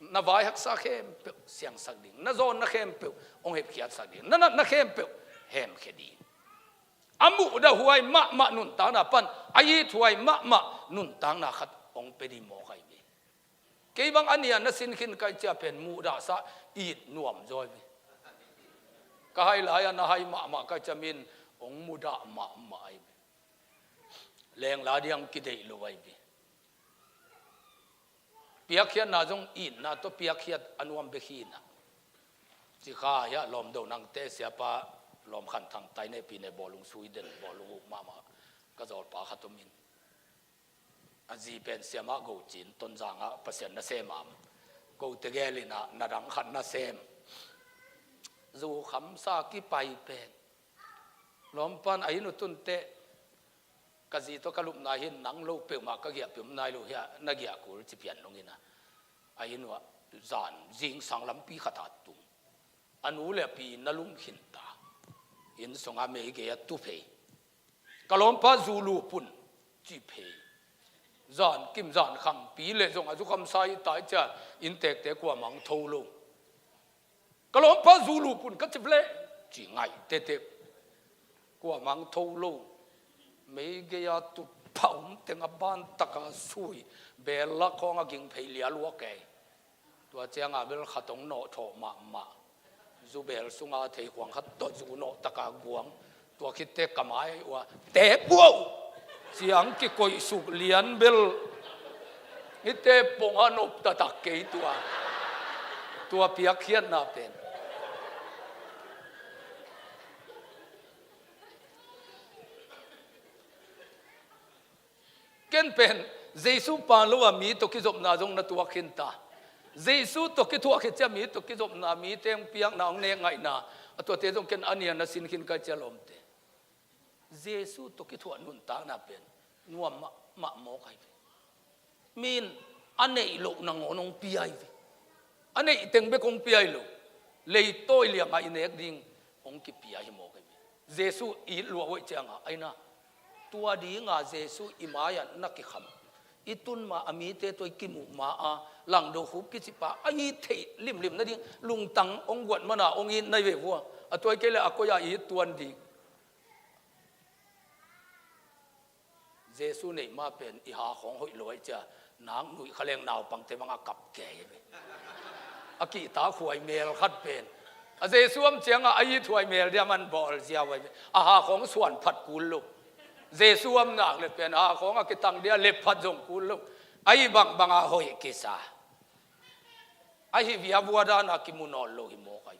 Na vai haksa khempeuh siangsak ding, na zawnna khempeuh hong hepkhiatsak ding, na natna khempeuh hemkhia ding. A muhdahhuai mahmah nuntakna pan a ithuai mahmah nuntakna khat hong pia ding mawk ahi ve. Kei bang a nih a na sin khin ka hih ciang pen muhdahsa it nuam zaw ahi ve. Ka hai lai-a na hai mahmah ka hih ciang min hong mudah mahmah ahi ve. Lengla ding hong kideih lo ahi ve. Piakkhiatna zong itna tawh piakkhiat a nuam bek hi in ah. Cikha hiah lawmdo nangte siapa lawm khan thang tai ne pi ne bawlung sui den bawlung uh mahmah ka zawlpa khat om in. A zi pen siamah go cin Tonzang ah Pasian na sem am. Go tegel in ah na dang khat na sem. Zu khamsa kipai pen lawmpan a inn uh tun teh, ka zi tawh ka lupna hin nang lo peuhmah ka giahpih om nai lo hiah na giah kul ci pian lungin a, a inn uh ah zan zingsang lampi khat ah tung. A nu le a pi na lum khin ta. Inn sungah mei gei a tu phei. Ka lawmpa zu lu pun ci phei. Zan kim zan khang pi le zong a zu khamsa i tai cia inntekte kuamah hong tho lo. Ka lawmpa zu lup un ka ci vleh, ci ngai tetek. Kuamah tho lo. Meigei-a tut pha om teng a ban taka sui, bel lak khawng a ging phei lialuak ei. Tua ciangah bel khat hong nawh thawh mahmah. Zu bel sunga thei khuang khat tawh zu nawh taka guang. Tua khit teh ka mai uh a, "Teek buau!" Ciang kikoih suk lian bel. Hih teh pong a nop taktak kei tua. Tua piakkhiatna pen. Ken pen Jesu pha lo a mi tawh kizopna zong na tuak khin ta. Jesu tawh kithuah khit ciang mi tawh kizopna, mite hong piakna, hong nek ngaihna, a tuate zong ken a nia na sin khin kai cia lawmte. Jesu tawh kithuah nuntakna pen nuam mahmah mawk ahi ve. Min a neih loh nangawn hong pia hi ve. A neih teng bek hong pia hi lo. Leitawi liangah i nek ding hong kipia hi mawk ahi ve. Jesu i it luah uh ahih ciangah, aina, tua dinga Jesu i mai-ah na kikham, i tun ma a, mite tawh i kimuh ma a, langdo khup kicip a, a it theih limlim nading lungtang hong guat mana hong it na hi ve vua. A tuai kei le a koi-a i it tuan ding. Jesu neih ma pen i ha khawng hoih lo ahih cia, nak nuih kha leng naupangte bang a kap kei ve. A kihtak huai mel khat pen a Jesu om ciangah a it huai mel dia man bawl ziau ahi ve. A ha khawng suan phat kul lo. Jesu om nak le pen a ha khawng a kitang dia lep phat zong kul lo. Ahi bangbang a hoih kisa. Ahi via vua dan a kimu nawn lo hi mawk ahi.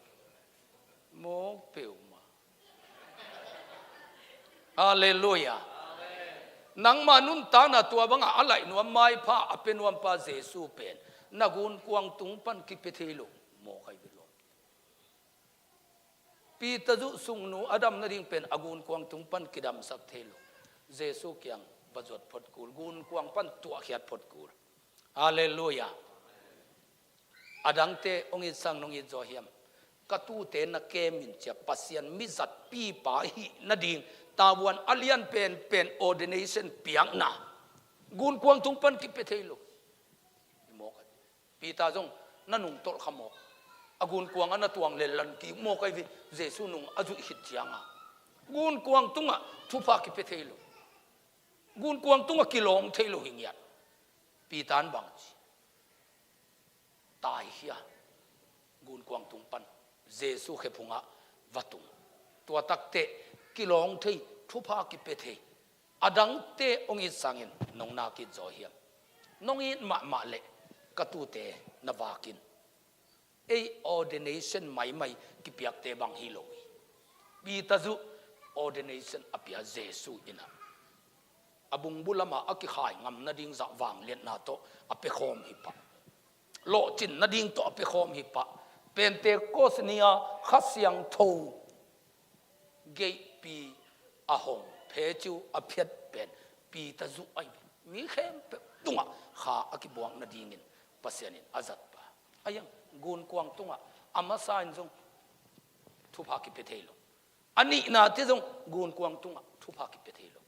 Mawk peuhmah. Halleluiah. Nangma nuntakna tua bangah a laih nuam maipha a pia nuampa Jesu pen na gunkuang tung pan kipia thei lo mawk ahi ve lawm. Peter zuh sungnu a dam nading pen a gunkuang tung pan kidamsak thei lo. Jesu kiang va zuat phot kul, gunkuang pan tuahkhiat phot kul. Halleluiah. A dangte hong it sang nong it zaw hiam? Ka tuute na kem in cia, Pasian mizatpipa hih nading tavuan a lian penpen ordination piakna gunkuang tung pan kipia thei lo. Hi mawk ahi. Peter zong na nungtolh kha mawk. A gunkuang a na tuang lellan kik mawk ahi ve. Jesu nung a zuih khit ciangah gunkuang tungah thupha kipia thei lo. Gunkuang tungah kilawng thei lo hi ngiat. Peter in bang ci? Taikhia, gunkuang tung pan Jesu khephungah va tung. Tua takteh kilawng thei, thupha kipia thei. A dangte hong it sangin nong nak it zaw hiam? Nong it mahmah leh ka tuute na vak in. Ei ordination maimai kipiakte bang hi lo hi. Peter zuh ordination a pia Jesu in a, a bungbu lamah a kikhai ngam nading zah vangliatna tawh a piakhawm hi pah. Lawhcin nading tawh a piakhawm hi pah. Pentecost ni-a Kha Siangtho geihpi a hong pheciu a phiat pen Peter zuh ahi ve. Mi khempeuh tungah kha a kibuak nadingin Pasian in a zatpa. A iang gunkuang tungah a masa in zong thupha kipia thei lo. A nihnate zong gunkuang tungah thupha kipia thei lo.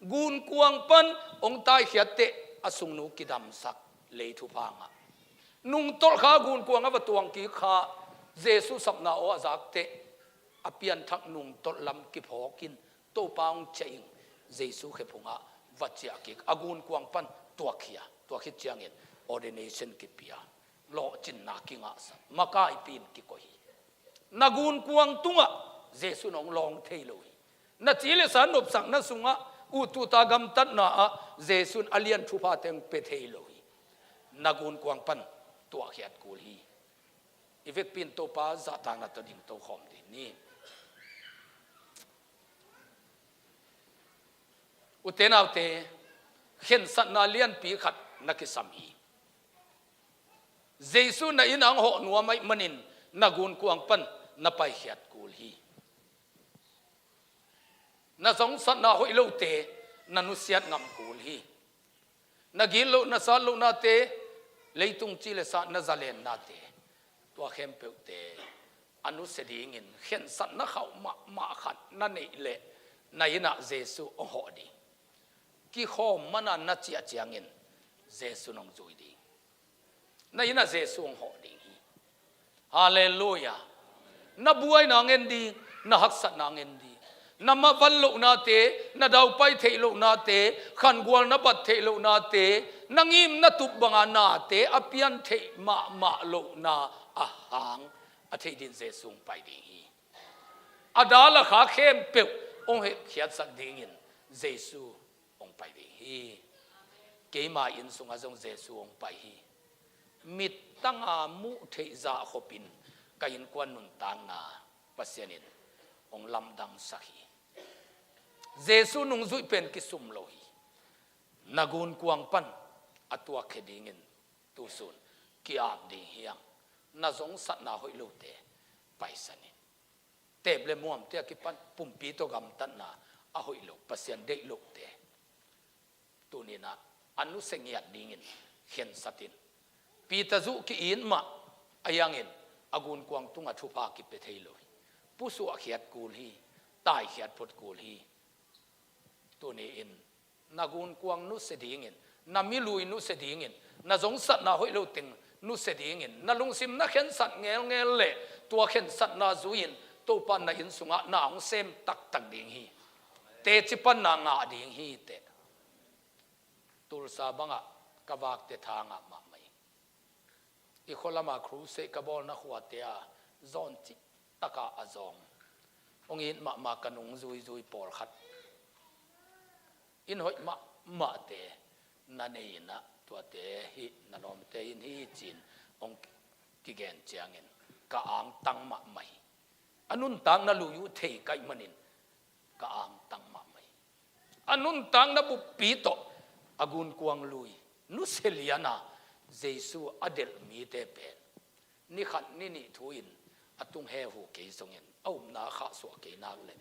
Gunkuang pan hong taikhiatteh a sungnu kidamsak, lei thupha ngah. Nungtolh kha gunkuang a va tuang kik kha Jesu sapna aw a zakteh a pianthak nungtolh lam kiphawkin Topa hong ciah ing, Jesu khephungah va ciah kik, a gunkuang pan tuakkhia, tuakhit ciangin ordination kipia, lawhcinna kingahsak, makaipi in kikoih hi. Na gunkuang tungah Jesu in hong lawng thei lo hi. Na ci le sa nopsakna sungah, uttuta gamtatna ah Jesu in a lian thupha teng pia thei lo hi. Na gunkuang pan tuahkhiat kul hi. I vekpi in Topa zahtakna tawh ding tokhawm dih ni. Ute naute, khensatna lianpi khat na kisam hi. Jesu na inn ah hong hawh nuam ahih manin na gunkuang pan na paikhiat kul hi. Na zongsatna hoih lote na nusiat ngam kul hi. Na gitloh, na satlohnate, leitung ci le sa na zalennate, tua khempeuhte a nusia dingin khensatna khauh mahmah khat na neih leh na inn ah Jesu hong hawh ding. Kikhawm mana na ciah ciangin Jesu in hong zui ding. Na inn ah Jesu hong hawh ding hi. Halleluiah. Na buaina ngen ding, na haksatna ngen ding. Na mah van lohnate, na daupai theih lohnate, khangual na bat theih lohnate, na ngim na tup banga nate a pian theih mahmah lohna a hang a theih dingin Jesu hong pai ding hi. A dal a kha khempeuh hong hehkhiatsak dingin Jesu hong pai ding hi. Keima inn sungah zong Jesu hong pai hi. Mittanga muh theih zahkhopin ka innkuan nuntakna Pasian in hong lamdangsak hi. Jesu nungzuih pen kisum lo hi. Na gunkuang pan a tuakkhia dingin tusun ki-ap ding hi hang. Na zongsatna hoih lote paisan in. Teep le muamte a kipan pumpi tawh gamtatna a hoih lo, Pasian deih lohte. Tuninah a nusia ngiat dingin khensat in. Peter zuh ki-it mah a hiangin a gunkuang tungah thupha kipia thei lo hi. Pusuahkhiat kul hi, taikhiat phot kul hi. Tuni-in na gunkuang nusia dingin, na milui nusia dingin, na zongsatna hoih lo teng nusia dingin, na lungsim na khensat ngelngel le tua khensatna zui-in Topa na inn sungah na hong sem taktak ding hi. Teci panna ngah ding hi teh. Tulsa bangah ka vakte tha ngah mahmah hi. I khualama crusade ka bawlna khuate a zawn cih takah a zawng hong it mahmah ka nungzuizui pawlkhat. Inn hoih mahmahte na nei inah tuate hih na lawmte inn hi ci-in hong kigen ciangin ka angtang mahmah hi. A nuntakna lui uh thei ka hih manin ka angtang mahmah hi. A nuntakna buppi tawh a gunkuang lui nusia liana Jesu a delh mite pen ni khat ni nih thu-in a tung hehu kei zongin a upna a khahsuah kei nak le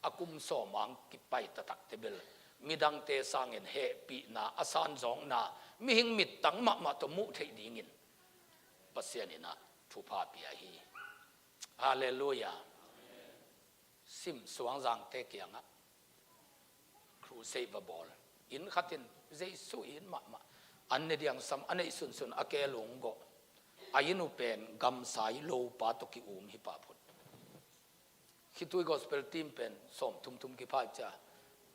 a kum sawm ang kipai taktakte bel midangte sangin hehpihna a sanzawkna mihing mittang mahmah tawh muh theih dingin Pasian inah thupha pia hi. Halleluiah. Sim Suangzangte kiangah crusade va bawl. Inn khatin Jesu inn mahmah an ne diang sam a neih sunsun a ke lunggo a inn uh pen gamsai lopa tawh ki-um hi pah phot. Khitui gospel team pen sawm thumthum kipha cia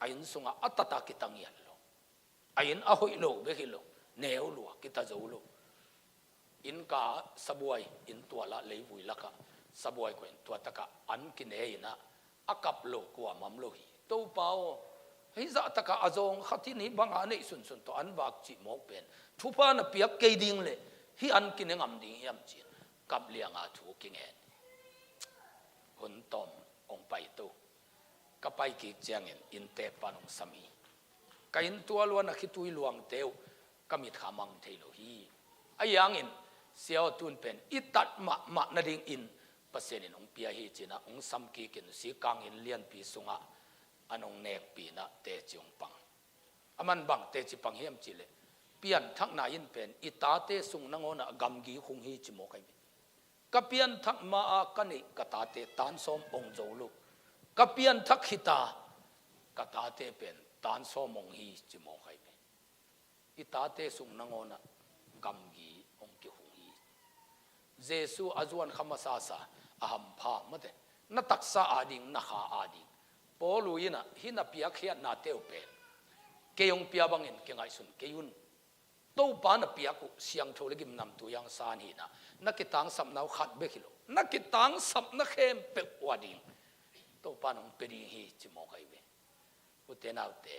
a inn sungah a tata kitang iat lo. A inn a hoih lo bek hi lo, neu lua, kita zo lo. Innka sabuai, inn tualah leivui lakah sabuai kua in tua takah an kine inah a kap lo kuamah om lo hi. Topa aw, hih zahtakah a zawng khatin hih banga neih sunsun tawh an vak cih mawk pen thupha na piak kei ding le hih an kine ngam ding hiam ci-in kap lianga thu kingen hi. Hun tawm hong paito. Ka pai kik ciangin innte pan hong sam hi. Ka inn tua luan a khitui luangte uh ka mitkha mang thei lo hi. Ahi hangin sia aw tun pen i tat mahmah nadingin Pasian in hong pia hi ci-inah hong sam kikin sikang inn lianpi sungah an hong nekpi inah teci hong pang. A man bang teci pang hiam cihleh pianthakna in pen i tate sung nangawnah gamgi khung hi ci mawk ahi ve. Ka pianthak ma-a ka neih ka tate tan sawm hong zo lo. Ka pianthak khita ka tate pen tan sawm hong hi ci mawk ahi ve. I tate sung nangawnah gamgi hong kikhung hi. Jesu a zuan kha masasa a hampha mate na taksa ading na kha ading. Paul uh inah hih na piakkhiatnate uh pen kei hong pia bangin kingaihsun kei un. Topa na piak uh siangtho le gimnamtui hang san hinah na kitangsapna uh khat bek hi lo. Na kitangsapna khempeuh uh ading Topa nong pia ding hi ci mawk ahi ve. Ute naute,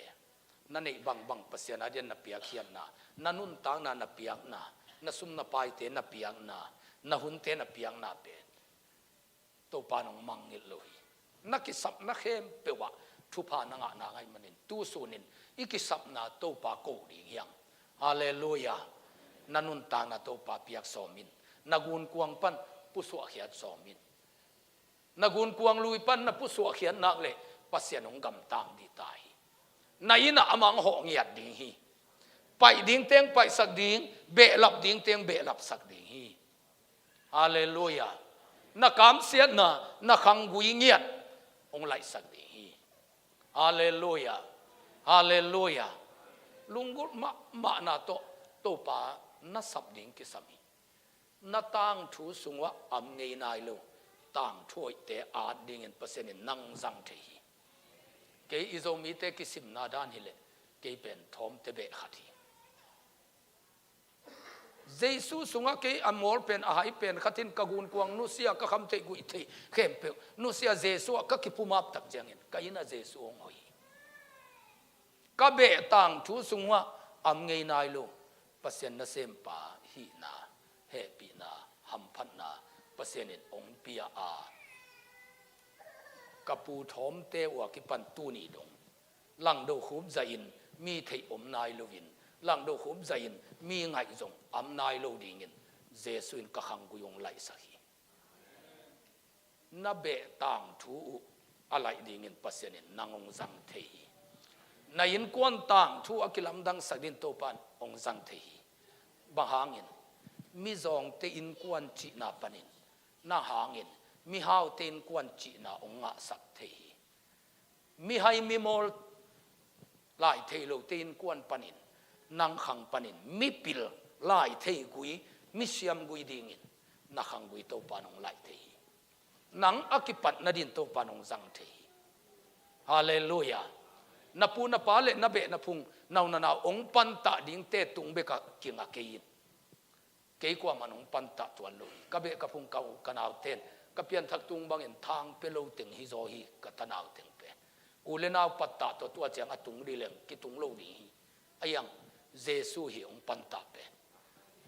na neih bangbang Pasian adian na piakkhiatna, na nuntakna na piakna, na sum na paite na piakna, na hunte na piakna pen Topa nong mangngilh lo hi. Na kisapna khempeuh ah thupha na ngahna ngaih manin tusunin i kisapna Topa ko ding hiang. Halleluiah. Na nuntakna Topa piak sawmin, na gunkuang pan pusuahkhiat sawmin. Na gunkuang lui pan na pusuahkhiat nak le Pasian hong gamtang dih ta hi. Na innah amah hong hawh ngiat ding hi. Paih ding teng paihsak ding, behlap ding teng behlapsak ding hi. Halleluiah. Na kamsiatna na khanggui ngiat hong laihsak ding hi. Halleluiah. Halleluiah. Lunggulh mahmahna tawh Topa na sap ding kisam hi. Na tangthu sungah am ngei nai lo tangthu hoihte at dingin Pasian in nang zang thei hi. Kei i Zomite kisimna dan hileh kei pen thawmte beh khat hi. Jesu sungah kei a mawl pen, a hai pen khat in ka gunkuang nusia, ka khamtheih guihtheih khempeuh nusia, Jesu ah ka kipumap tak ciangin ka inn ah Jesu hong hoih hi. Ka beh tangthu sungah am ngei nai lo Pasian nasempa hihna, hehpihna, hamphatna Pasian in hong pia a, ka pu thawmte uh a kipan tuni dong langdo khup zahin mi theih om nai loin, langdo khup zahin mi ngaih zong am nai lo dingin Jesu in ka khanggui hong laihsak hi. Na beh tangthu uh a laih dingin Pasian in nang hong zang thei hi. Na innkuan tangthu a kilamdangsak dingin Topa in hong zang thei hi. Bang hangin? Mizawngte innkuan cihna panin, nang hangin mihaute innkuan cihna hong ngahsak thei hi. Mihai mimawl lai thei lote innkuan panin, nang khang panin mipil lai thei gui, misiam gui dingin na khanggui Topa in hong laih thei hi. Nang a kipat nadin Topa in hong zang thei hi. Halleluiah. Na pu na pa le na beh na phung, na u na nau hong pantah dingte tung bekah kinga kei in. Kei kuaman hong pantah tuan lo hi. Ka beh ka phung, ka u ka nauten ka pianthak tung bangin thang pia lo teng hizaw hi, ka tanau teng pen. U le nau pattah tawh tua ciang a tung dih leng kitung lo ding hi. A iang Jesu hi hong pantah pen.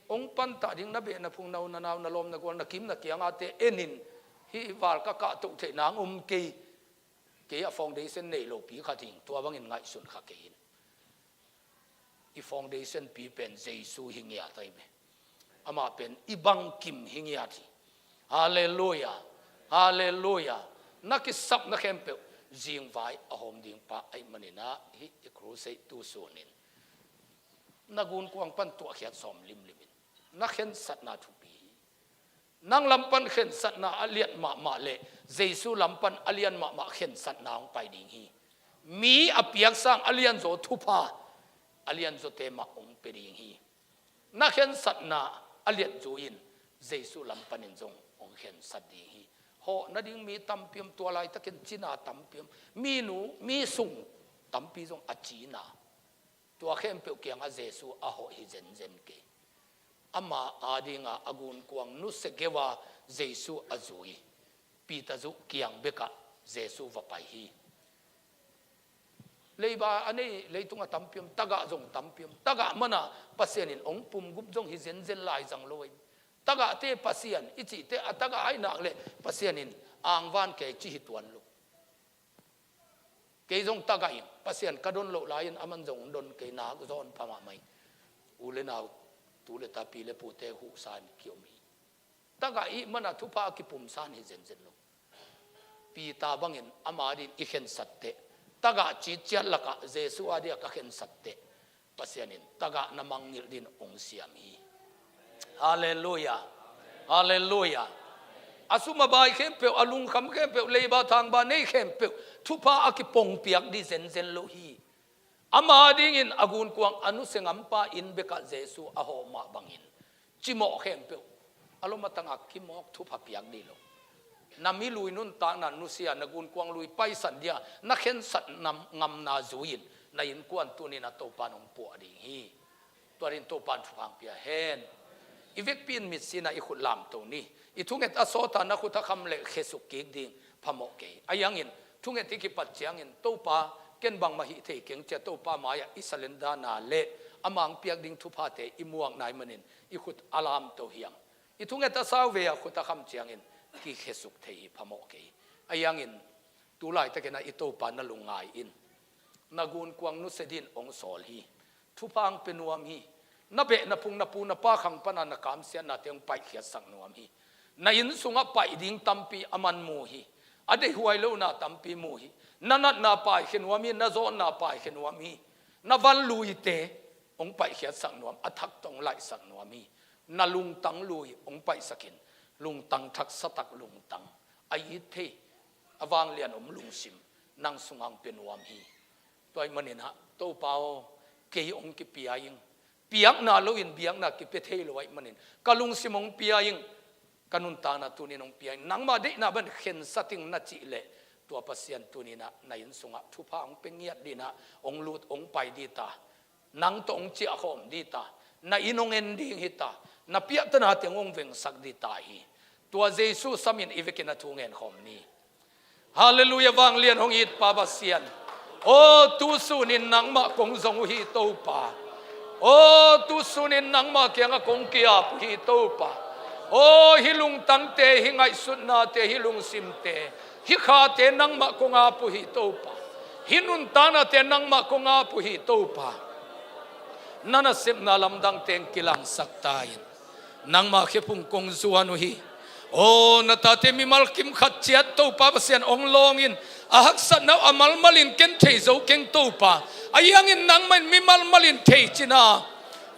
Hong pantah ding na beh na phung, na u na nau, na lawm na gual, na kim na kiangate enin, hih val ka kahtoh theih nang om kei. Kei a foundation nei lopi khat hing, tua bangin ngaihsun kha kei in. I foundation pi pen Jesu hi ngiat ahi ve. Amah pen i bangkim hi ngiat hi. Halleluiah. Halleluiah. Na kisapna khempeuh zingvai a hawm ding pa ahih manin ah, hih i crusade tu sunin na gunkuang pan tuahkhiat sawm limlim in. Na khensatna thupi hi. Nang lam pan khensatna a lian mahmah le Jesu lam pan a lian mahmah khensatna hong pai ding hi. Mi a piaksang a lianzaw thupha a lianzawte mah hong pia ding hi. Na khensatna a lian zu-in Jesu lam panin zong hong khensat ding hi. Hawh nading mi tampi om, tua laitakin cina tampi om. Minu, mi sung tampi zong a cina. Tua khempeuh kiangah Jesu a hawh hi zenzen kei. Ama adinga a gunkuang nusia geu a Jesu a zui Peter zuh kiang bekah Jesu va pai hi. Leiba a nei leitungah tampi om, tagah zong tampi om. Tagah mana Pasian in hong pumgup zong hi zenzen lai zang lo ahi. Tagahte Pasian i cihte a tagah ahi nak le Pasian in angvan kei ci hi tuan lo. Kei zong tagah in Pasian ka don loh lai-in aman zong don kei, nak zawn pha mahmah in. U le nau, tu le ta, pi le pute huhsa in kiom hi. Tagah i mana thupha a kipumsa in hi zenzen lo. Peter bangin ama din i khensat teh, tagah citciat lakah Jesu a dia ka khensat teh, Pasian in tagah na mangngilh din hong siam hi. Halleluiah. Halleluiah. A sum a bai khempeuh, a lungkham khempeuh, leiba thangba nei khempeuh thupha a kipongpiak dih zenzen lo hi. Ama dingin a gunkuang a nusia ngampa inn bekah Jesu a hawh mah bangin cimawh khempeuh a lom a tangah kimawk thupha piak dih lo. Na milui nuntakna nusia, na gunkuang lui paisan dia na khensat nam, ngamna zui-in na innkuan tuni-in a Topa in hong puah ding hi. Tua dingin Topa in thupha hong pia hen. I vekpi in mitsi-in i khut lamto ni. I thunget a sawt a, na khut a kham leh khesuk kik ding phamawh kei. Ahi hangin thunget i kipat ciangin, Topa, ken bangmah hih thei keng, ci-a Topa mai-ah i surrender-na le ama hong piak ding thuphate i muakna ahih manin i khut a lamto hi hang. I thunget a sau vei-a khut a kham ciangin kikhesuk thei hi, phamawh kei. Ahi hangin tu laitakin ah i Topa na lungngai in. Na gunkuang nusia dingin hong sawl hi. Thupha hong pia nuam hi. Na beh na phung, na pu na pa khang pana na kamsiatnate hong paihkhiatsak nuam hi. Na inn sungah paih ding tampi aman mu hi. A deihhuai lohna tampi mu hi. Na natna paikhia nuam hi, na zawnna paikhia nuam hi. Na vanluite hong paihkhiatsak nuam, a thak tawh hong laihsak nuam hi. Na lungtang lui hong paihsak in, lungtang thak, satak lungtang, a it thei, a vanglian om lungsim nang sungah hong pia nuam hi. Tua ahih manin ah, Topa aw, kei hong kipia ing. Piakna loin biakna kipia thei lo ahih manin ka lungsim hong pia ing, ka nuntakna tunin hong pia ing, nangmah deihna bang khensat ing na cih leh, tua Pasian tuninah na inn sungah thupha hong pia ngiat dinah hong lut hong pai dita, nang tawh hong ciahkhawm dita, na inn hong en ding hita, na piaktanate hong vengsak dita hi. Tua Jesu samin i vekin a thu ngen khawm ni. Halleluiah, vanglian hong it Pa Pasian. Aw, tusunin nangmah kong zong uh hi Topa. Aw, tusunin nangmah kiangah kong ki-ap uh hi Topa. Aw, hih lungtangte, hih ngaihsutnate, hih lungsimte, hih khate nangmah kong ap uh hi Topa. Hih nuntaknate nangmah kong ap uh hi Topa. Na nasepna lamdangte hong kilangsak ta in. Nangma khephung kong zuan uh hi. Aw, na tate mimal kim khat ciat Topa Pasian hong lawngin, a haksatna uh a malmalin ken thei zo keng Topa. Ahi hangin nangmah in mimal malin thei cina,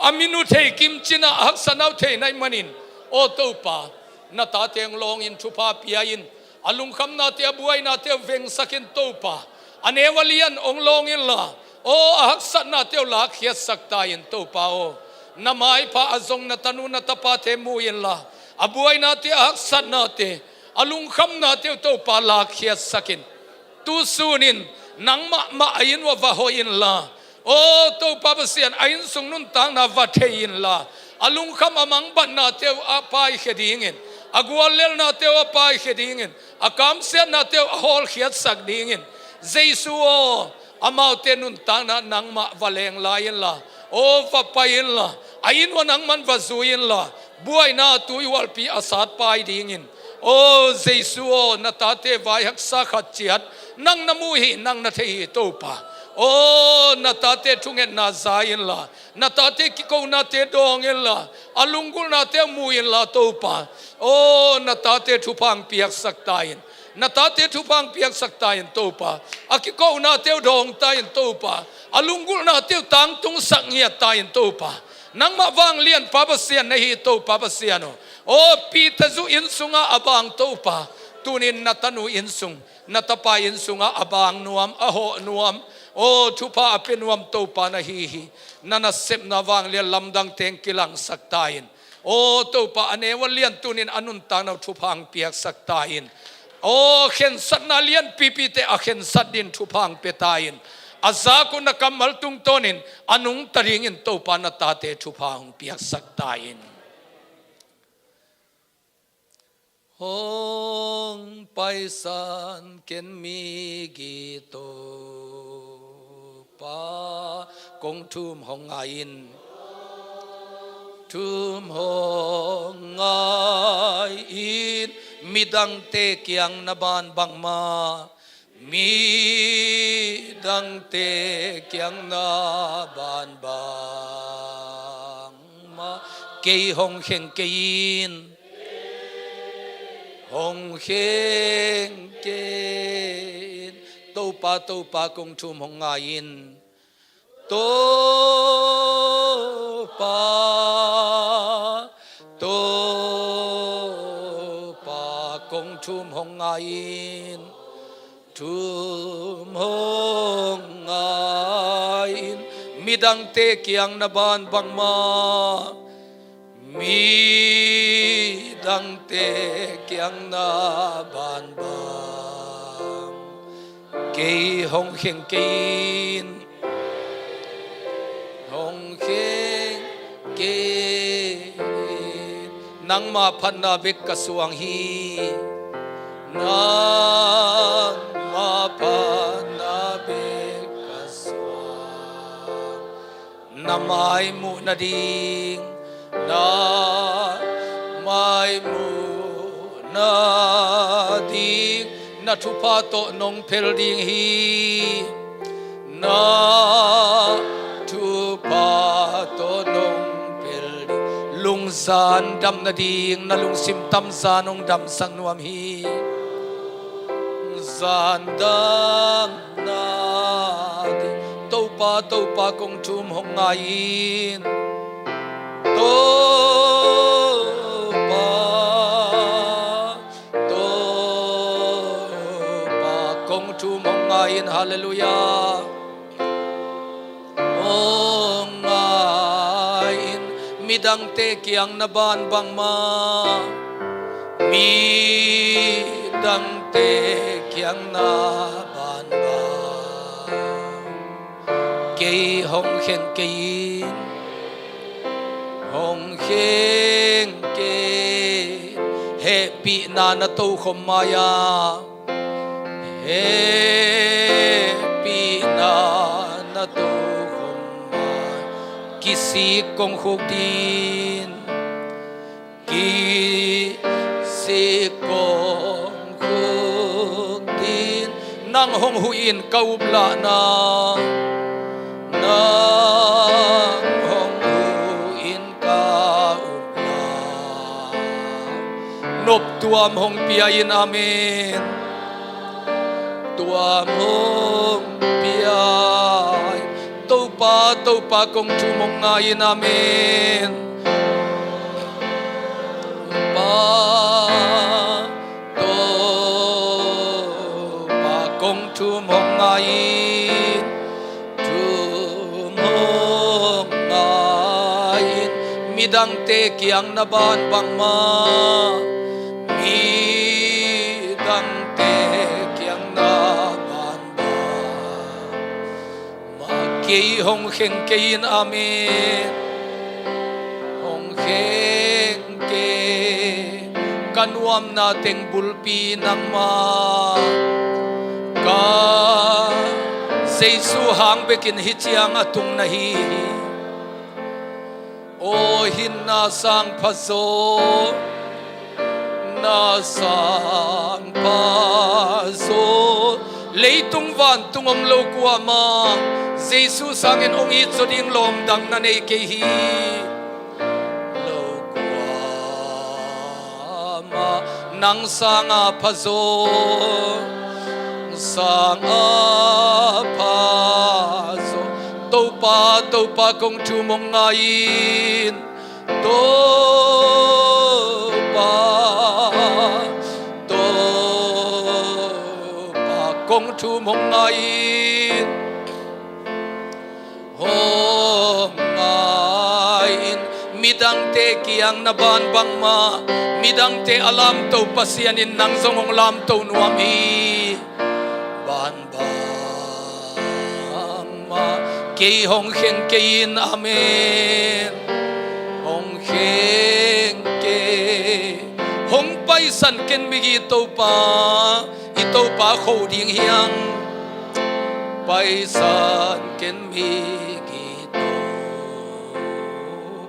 a min uh thei kim cina, a haksatna uh thei na hih manin, aw Topa, na tate hong lawngin thupha pia in, a lungkhamnate, a buainate uh vengsak in Topa. A neu a lian hong lawng inla, aw, a haksatnate uh lakkhiatsak ta in Topa aw. Na maipha a zong na tanu na tapate mu inla, a buainate, a haksatnate, a lungkhamnate uh Topa lakkhiatsak in. Tusunin nangmah mah a inn uh ah va hoih inla, aw Topa Pasian, a inn sung nuntakna va thei inla, a lungkham a mangbatnate uh a paikhia dingin, a guallelnate uh a paikhia dingin, a kamsiatnate uh a hawlkhiatsak dingin, Jesu aw, amaute nuntakna nangmah va leng lai inla, aw va pai inla, a inn uh ah nangman va zui inla, buaina tuihualpi a sat pai dingin, aw Jesu aw, na tate vai haksa khat ciat nang na mu hi, nang na thei hi Topa. Aw, na tate thungetna za inla, na tate kikonate dawng inla, a lunggulhnate mu inla Topa. Aw, na tate thupha hong piaksak ta in. Na tate thupha hong piaksak ta in Topa. A kikonate uh dawng ta in Topa. A lunggulhnate uh tangtungsak ngiat ta in Topa. Nangmah vanglian Pa Pasian na hi Topa Pasian aw. Aw, Peter zu inn sungah a bang Topa, tunin na tanu inn sung, na tapa inn sungah a bang nuam, a hawh nuam, aw thupha a pia nuam Topa na hi hi. Na nasepna vanglian lamdangte hong kilangsak ta in. Aw Topa, a neu a lian tunin a nuntakna uh thupha hong piaksak ta in. Aw khensatna lianpipite a khensat din thupha hong pia ta in. A zak uh na kammal tungtawnin a nungta dingin Topa na tate thupha hong piaksak ta in. Hong paisan ken migi Topa kong thum hong ngai in. Thum hong ngai in, midangte kiang na ban bangmah, midangte kiang na ban bangmah, kei hong kheng kei in, hong kheng kei in. Topa, Topa kong thum hong ngai in. Topa, Topa kong thum hong ngai in. Thum hong ngai in, midangte kiang na ban bangmah, midangte kiang na ban bang, kei hong kheng kei in, hong kheng kei in. Nangma phatna bek ka suang hi. Nangma phatna bek ka suang. Na mai muh nading, na mai muh nading, na thupha tawh nong phel ding hi. Na thupha tawh nong phel ding. Lungzan dam nading, na lungsim tam zan hong damsak nuam hi. Zan dam nading, Topa, Topa kong thum hong ngai in. Topa, Topa kong thum hong ngai in. Halleluiah. Hong ngai Midangte kiang na ban bangmah, midangte kiang na ban bang. Kei hong kheng kei in, hong kheng kei in. Hehpihna na tokhom mai-a, hehpihna na tokhom mai. Kisik kong khuk ding, kisik kong khuk ding. Nang hong huh in ka uplahna, nang hong huh in ka uplahna. Noptuam hong pia in, amen. Tuam hong pia in. Topa, Topa, kong thum hong ngai in, amen. Topa, Topa, kong thum hong ngai in, thum hong ngai in. Midangte kiang na ban bangmah, midangte kiang na ban bang. Mah kei hong kheng kei in, amen. Hong kheng kei. Ka nuamna teng bulpi nangmah. Ka Jesu hang bekin hih ciang a tung na hi hi. Aw, hinna sang phazaw, na sang phazaw. Leitung vantung om lo kuamah, Jesu sangin hong it zaw ding lawm dang na nei kei hi. Lo kuamah, nang sanga phazaw, sanga phazaw. Topa, Topa, kong thum hong ngai in. Topa, Topa, kong thum hong ngai in, hong ngai in. Midangte kiang na ban bangmah, midangte a lamto Pasian in nang zong hong lamto nuam hi. Ban bangmah, kei hong kheng kei in, amen. Hong kheng kei. Hong paisan ken migi Topa, i Topa kho ding hi hang. Paisan ken migi Topa.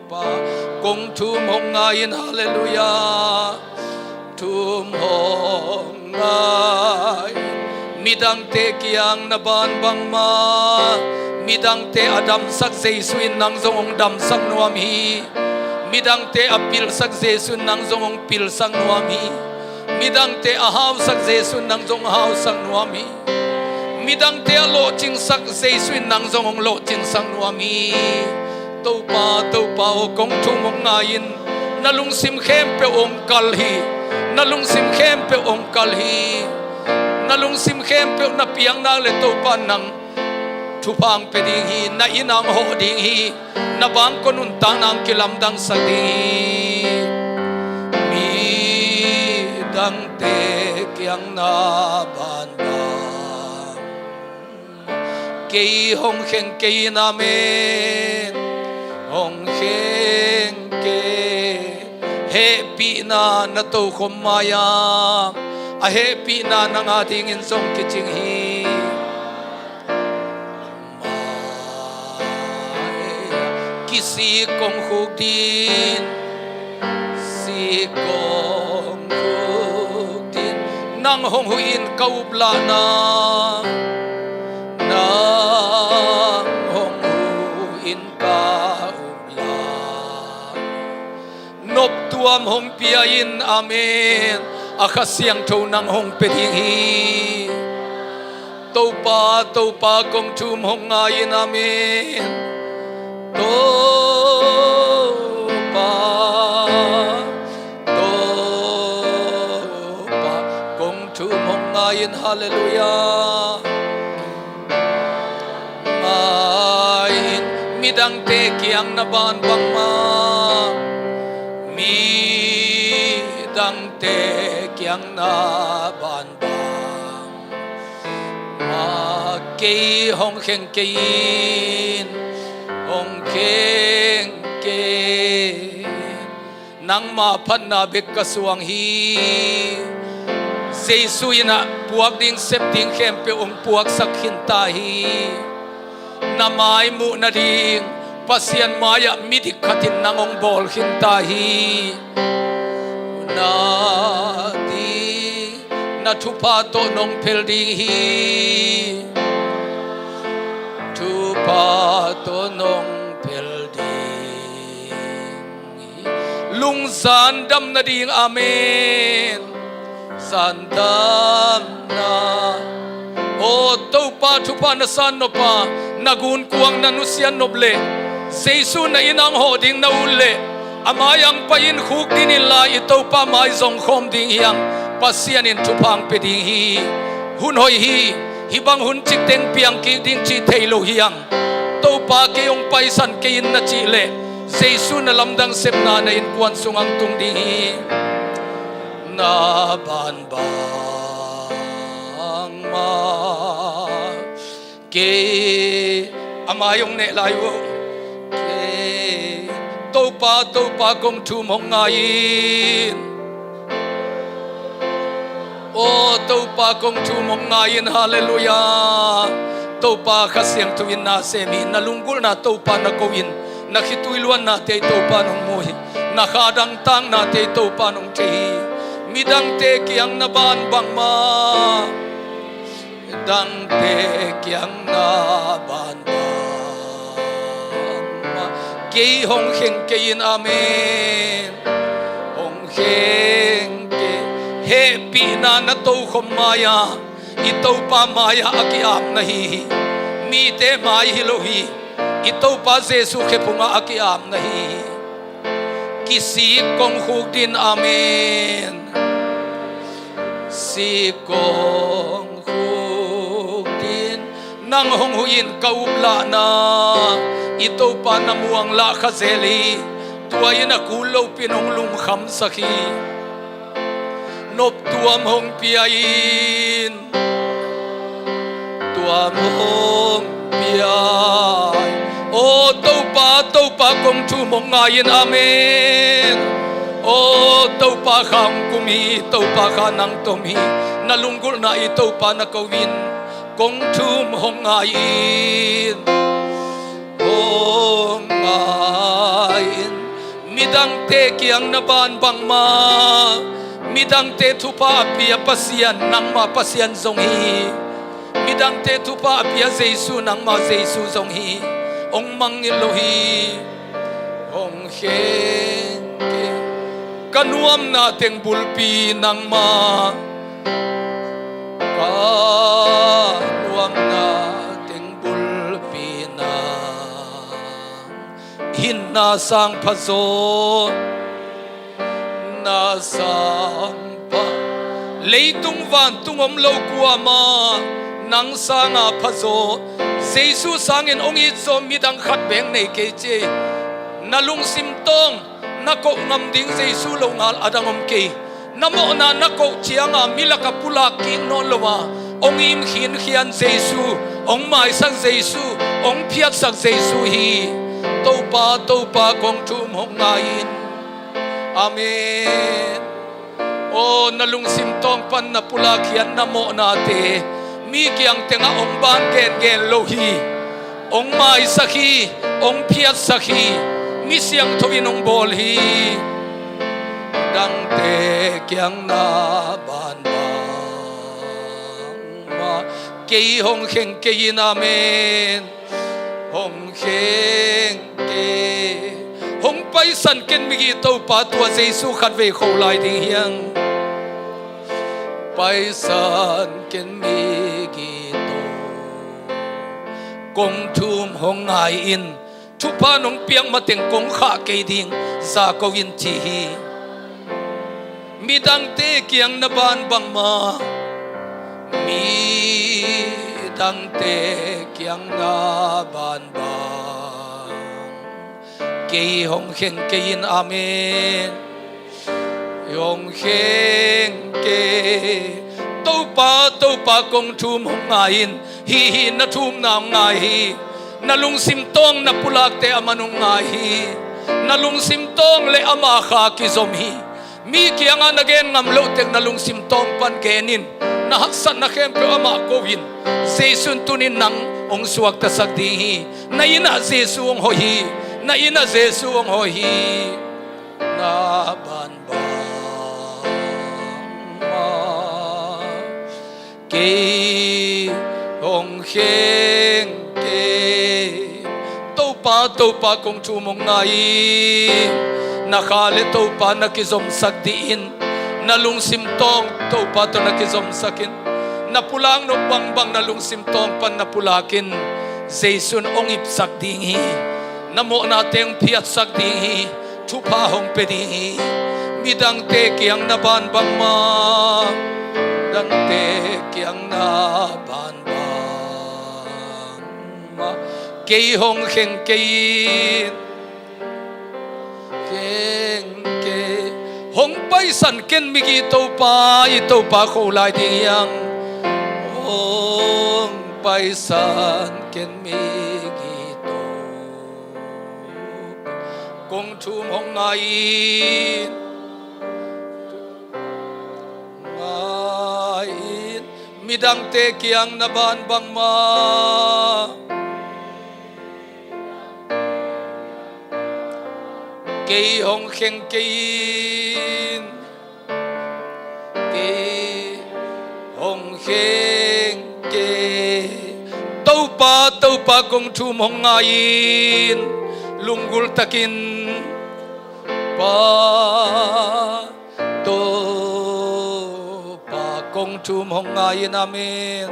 Pa, kong thum hong ngai in, halleluiah. Thum hong ngai. Midangte kiang na ban bangmah, midangte a damsak Jesu in nang zong hong damsak nuam hi. Midangte a pilsak Jesu in nang zong hong pilsak nuam hi. Midangte a hausak Jesu in nang zong hausak nuam hi. Midangte a lawhcingsak Jesu in nang zong hong lawhcingsak nuam hi. Topa, Topa aw, kong thum hong ngai in. Na lungsim khempeuh hong kal hi. Na lungsim khempeuh hong kal hi. Na lungsim khempeuh na piakna le Topa nang thupha hong pia ding hi. Na inn ah hong hawh ding hi. Na bangkua nuntakna hong kilamdangsak ding hi. Midangte kiang na ban bang. Kei hong kheng kei in, amen. Hong kheng kei. Hehpihna na tokhom mai-a, a hehpihna nang a dingin zong kicing hi. Mai-a kisik kong khuk ding, sik kong khuk ding. Nang hong huh in ka uplahna, nang hong huh in ka uplahna. Noptuam hong pia in, amen. A Kha Siangtho nang hong pia ding hi. Topa, Topa, kong thum hong ngai in, amen. Topa, Topa, kong thum hong ngai in, halleluiah. Ngai in. Midangte kiang na ban bangmah, midangte kiang na ban bangmah, kei hong kheng kei in, hong kheng kei in. Nangma phatna bek ka suang hi. Jesu in ah puak ding sep ding khempeuh hong puaksak khin ta hi. Na mai muh nading Pasian mai-ah midik khatin nang hong bawl khin ta hi. Na ding na thupha tawh nong phel ding hi. Thupha tawh nong phel ding hi. Lungzan dam nading, amen. Zan dam na. Aw Topa, thupha na san nop a, na gunkuang na nusiat nop leh, Jesu na inn ah hong hawh ding na ut leh, a mai-ah hong pai in, khukdin inla i Topa mai zong khawm ding hi hang. Pasian in thupha hong pia ding hi. Hun hoih hi. Hih bang hun cikteng piang kik ding cih thei lo hi hang. Topa, kei hong paisan kei in na cih leh, Jesu na lamdang sepna na innkuan sungah hong tung ding hi. Na ban bangmah, kei, a mai hong neh lai uh. Kei, Topa, Topa, kong thum hong ngai in. Aw Topa, kong thum hong ngai in. Halleluiah. Topa Kha Siangtho in na sem hi. Na lunggulhna Topa na ko in, na khitui luannate Topa in hong mu hi. Na kha dangtaknate Topa in hong thei hi. Midangte kiang na ban bangmah, midangte kiang na ban bangmah, kei hong kheng kei in, amen. Hong kheng kei. Hehpihna na tokhom mai-ah i Topa mai-ah a ki-ap na hi hi. Mite mai hi lo hi. I Topa Jesu khephungah a ki-ap na hi hi. Kisik kong khukdin, amen. Sik kong khukdin. Nang hong huh in ka uplahna, i Topa na muang lah kha zel hi. Tua in a kul lopin hong lungkhamsak hi. Noptuam hong pia in. Tuam hong pia in. Aw Topa, Topa, kong thum hong ngai in, amen. Aw Topa Kha hong kum hi. Topa Kha nang tom hi. Na lunggulhna i Topa na ko in, kong thum hong ngai in. Hong ngai in. Midangte kiang na ban bangmah, midangte thupha a pia Pasian, nangmah Pasian zong hi. Midangte thupha a pia Jesu, nangmah Jesu zong hi. Hong mangngilh lo hi. Hong kheng kei. Ka nuamna teng bulpi nangmah, ka nuamna teng bulpi nang. Hinna sang phazaw, na sang pha. Leitung vantung om lo kuamah nang sanga phazaw. Jesu sangin hong itzaw midang khat beng nei kei ci. Na lungsim tawng na koh ngam ding Jesu longal a dang om kei. Na mawhna na koh cianga mi lakah pulak kik nawn lo a, hong im khinkhian Jesu, hong maisak Jesu, hong phiatsak Jesu hi. Topa, Topa, kong thum hong ngai in. Amen. Aw, na lungsim tawng pan na pulak khiat na mawhnate mi kiang tengah hong ban gengen lo hi. Hong maisak hi, hong phiatsak hi, mi siangtho in hong bawl hi. Dangte kiang na ban bangmah, kei hong kheng kei in, amen. Hong kheng kei. Hong paisan ken migih Topa, tua Jesu khatvei kho lai ding hi hang. Paisan ken migih Topa, kong thum hong ngai in. Thupha nong piak mateng kong khah kei ding, za ko in ci hi. Midangte kiang na ban bangmah, midangte kiang na ban bang Kei hong kheng kei in, amen. Hong kheng kei. Topa, Topa, kong thum hong ngai in. Hih, hih na thumna hong ngai hi. Na lungsim tawng na pulakte aman hong ngai hi. Na lungsim tawng le ama kha kizom hi. Mi kiangah na gen ngam loh tek na lungsim tawng pan gen in. Na haksatna khempeuh amah ko in. Jesu in tuni-in nang hong suaktasak ding hi. Na innah Jesu hong hoih hi. Na innah Jesu hong hoih hi. Na bangbang mah kei hong kheng kei. Topa, Topa, kong thum hong ngai in. Na kha le Topa na kizomsak dih in. Na lungsim tawng Topa tawh na kizomsak in. Na pulak nop bangbang na lungsim tawng pan na pulak in. Jesu in hong ipsak ding hi. Na mawhnate hong phiatsak ding hi. Thupha hong pia ding hi. Midangte kiang na ban bangmah, dangte kiang na ban bangmah, kei hong kheng kei in. Kheng kei. Hong paisan ken migi Topa, i Topa kho lai ding hiam. Hong paisan ken migi Topa. Kong thum hong ngai in, ngai in, midangte kiang na ban bangmah, kei hong kheng kei in. Kei hong kheng kei. Topa, Topa, kong thum hong ngai in. Lunggulh takin Pa, Topa, kong thum hong ngai in, amen.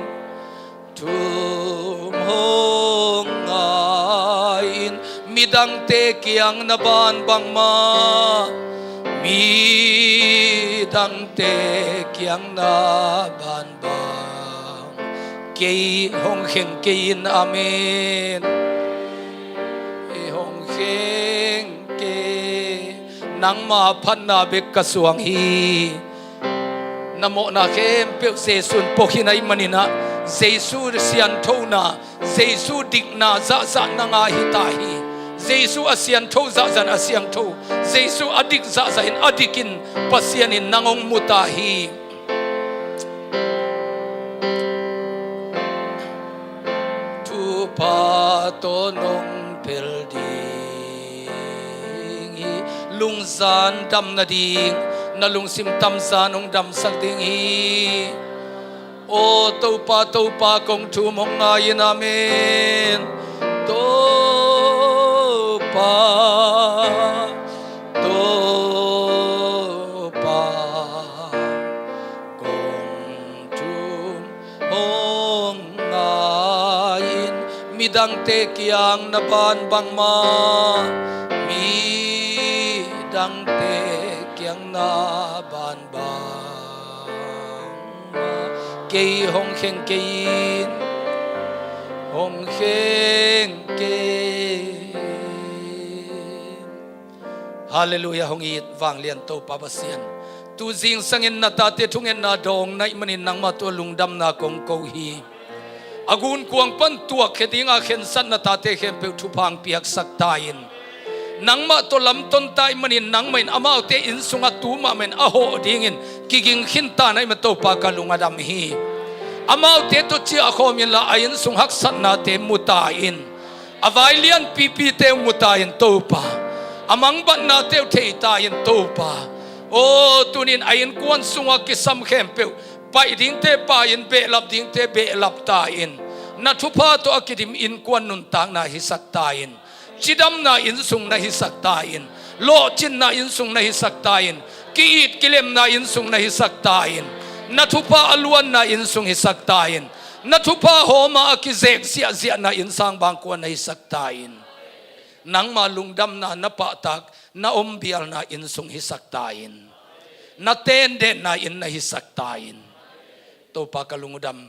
Thum hong ngai in, midangte kiang na ban bangmah, midangte kiang na ban bang, kei hong kheng kei in, amen. Kei hong kheng kei. Nangma phatna bek ka suang hi. Na mawhna khempeuh Jesu in pua khin ahih manin ah, Jesu sianthona, Jesu dikna zahzah na ngah hi ta hi. Jesu a siantho zahzah in a siangtho, Jesu a dik zahzah in a dik in Pasian in nang hong mu ta hi. Thupha tawh nong pel ding hi. Lungzan dam nading, na lungsim tamzan hong damsak ding hi. Aw Topa, Topa, kong thum hong ngai in, amen. Topa, Topa, kong thum hong ngai in, midangte kiang na ban bangmah, midangte kiang na ban bangmah, kei hong kheng kei in, hong kheng kei in. Halleluiah, hong it vanglian Topa Pasian. Tu zingsangin na tate thungetna dawng na hih manin nangmah tawh lungdamna kong ko hi. A gunkuang pan tuakkhia dinga khensat na tate khempeuh thupha hong piaksak ta in. Nangmah tawh lamton ta hih manin nangmah in amaute inn sungah tu mahmah in a hawh dingin kiging khin ta na hih man Topa ka lung a dam hi. Amaute tawh ciahkhawm inla a inn sung haksatnate mu ta in. A vai lianpipite uh mu ta in Topa. A mangbatnate uh thei ta in Topa. Aw, tuni-in a innkuan sungah kisam khempeuh, paih dingte pai in, behlap dingte behlap ta in. Na thupha tawh a kidim innkuan nuntakna hisak ta in. Cidamna inn sung na hisak ta in. Lawhcinna inn sung na hisak ta in. Ki-it kilemna inn sung na hisak ta in. Na thupha a luanna inn sung hisak ta in. Na thupha hawma a kizek ziahziahna inn sang bangkua na hisak ta in. Nangma lungdamna na pahtak, na ombialna inn sung hisak ta in. Na tendenna inn na hisak ta in. Topa ka lung uh dam,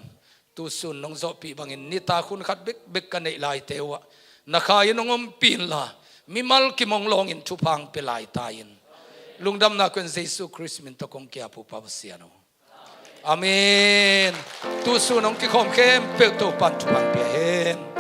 tusun nong zawhpih bangin nitak hun khat bekbek ka neih laite uh ah na kha in hong ompih inla, mimal kimong lawngin thupha hong pia lai ta in. Lungdamna kong Jesu Khrist min tawh kong ki-ap uh Pa Pasian aw. Amen. Tusun hong kikhawm khempeuh Topa'n thupha hong pia hen.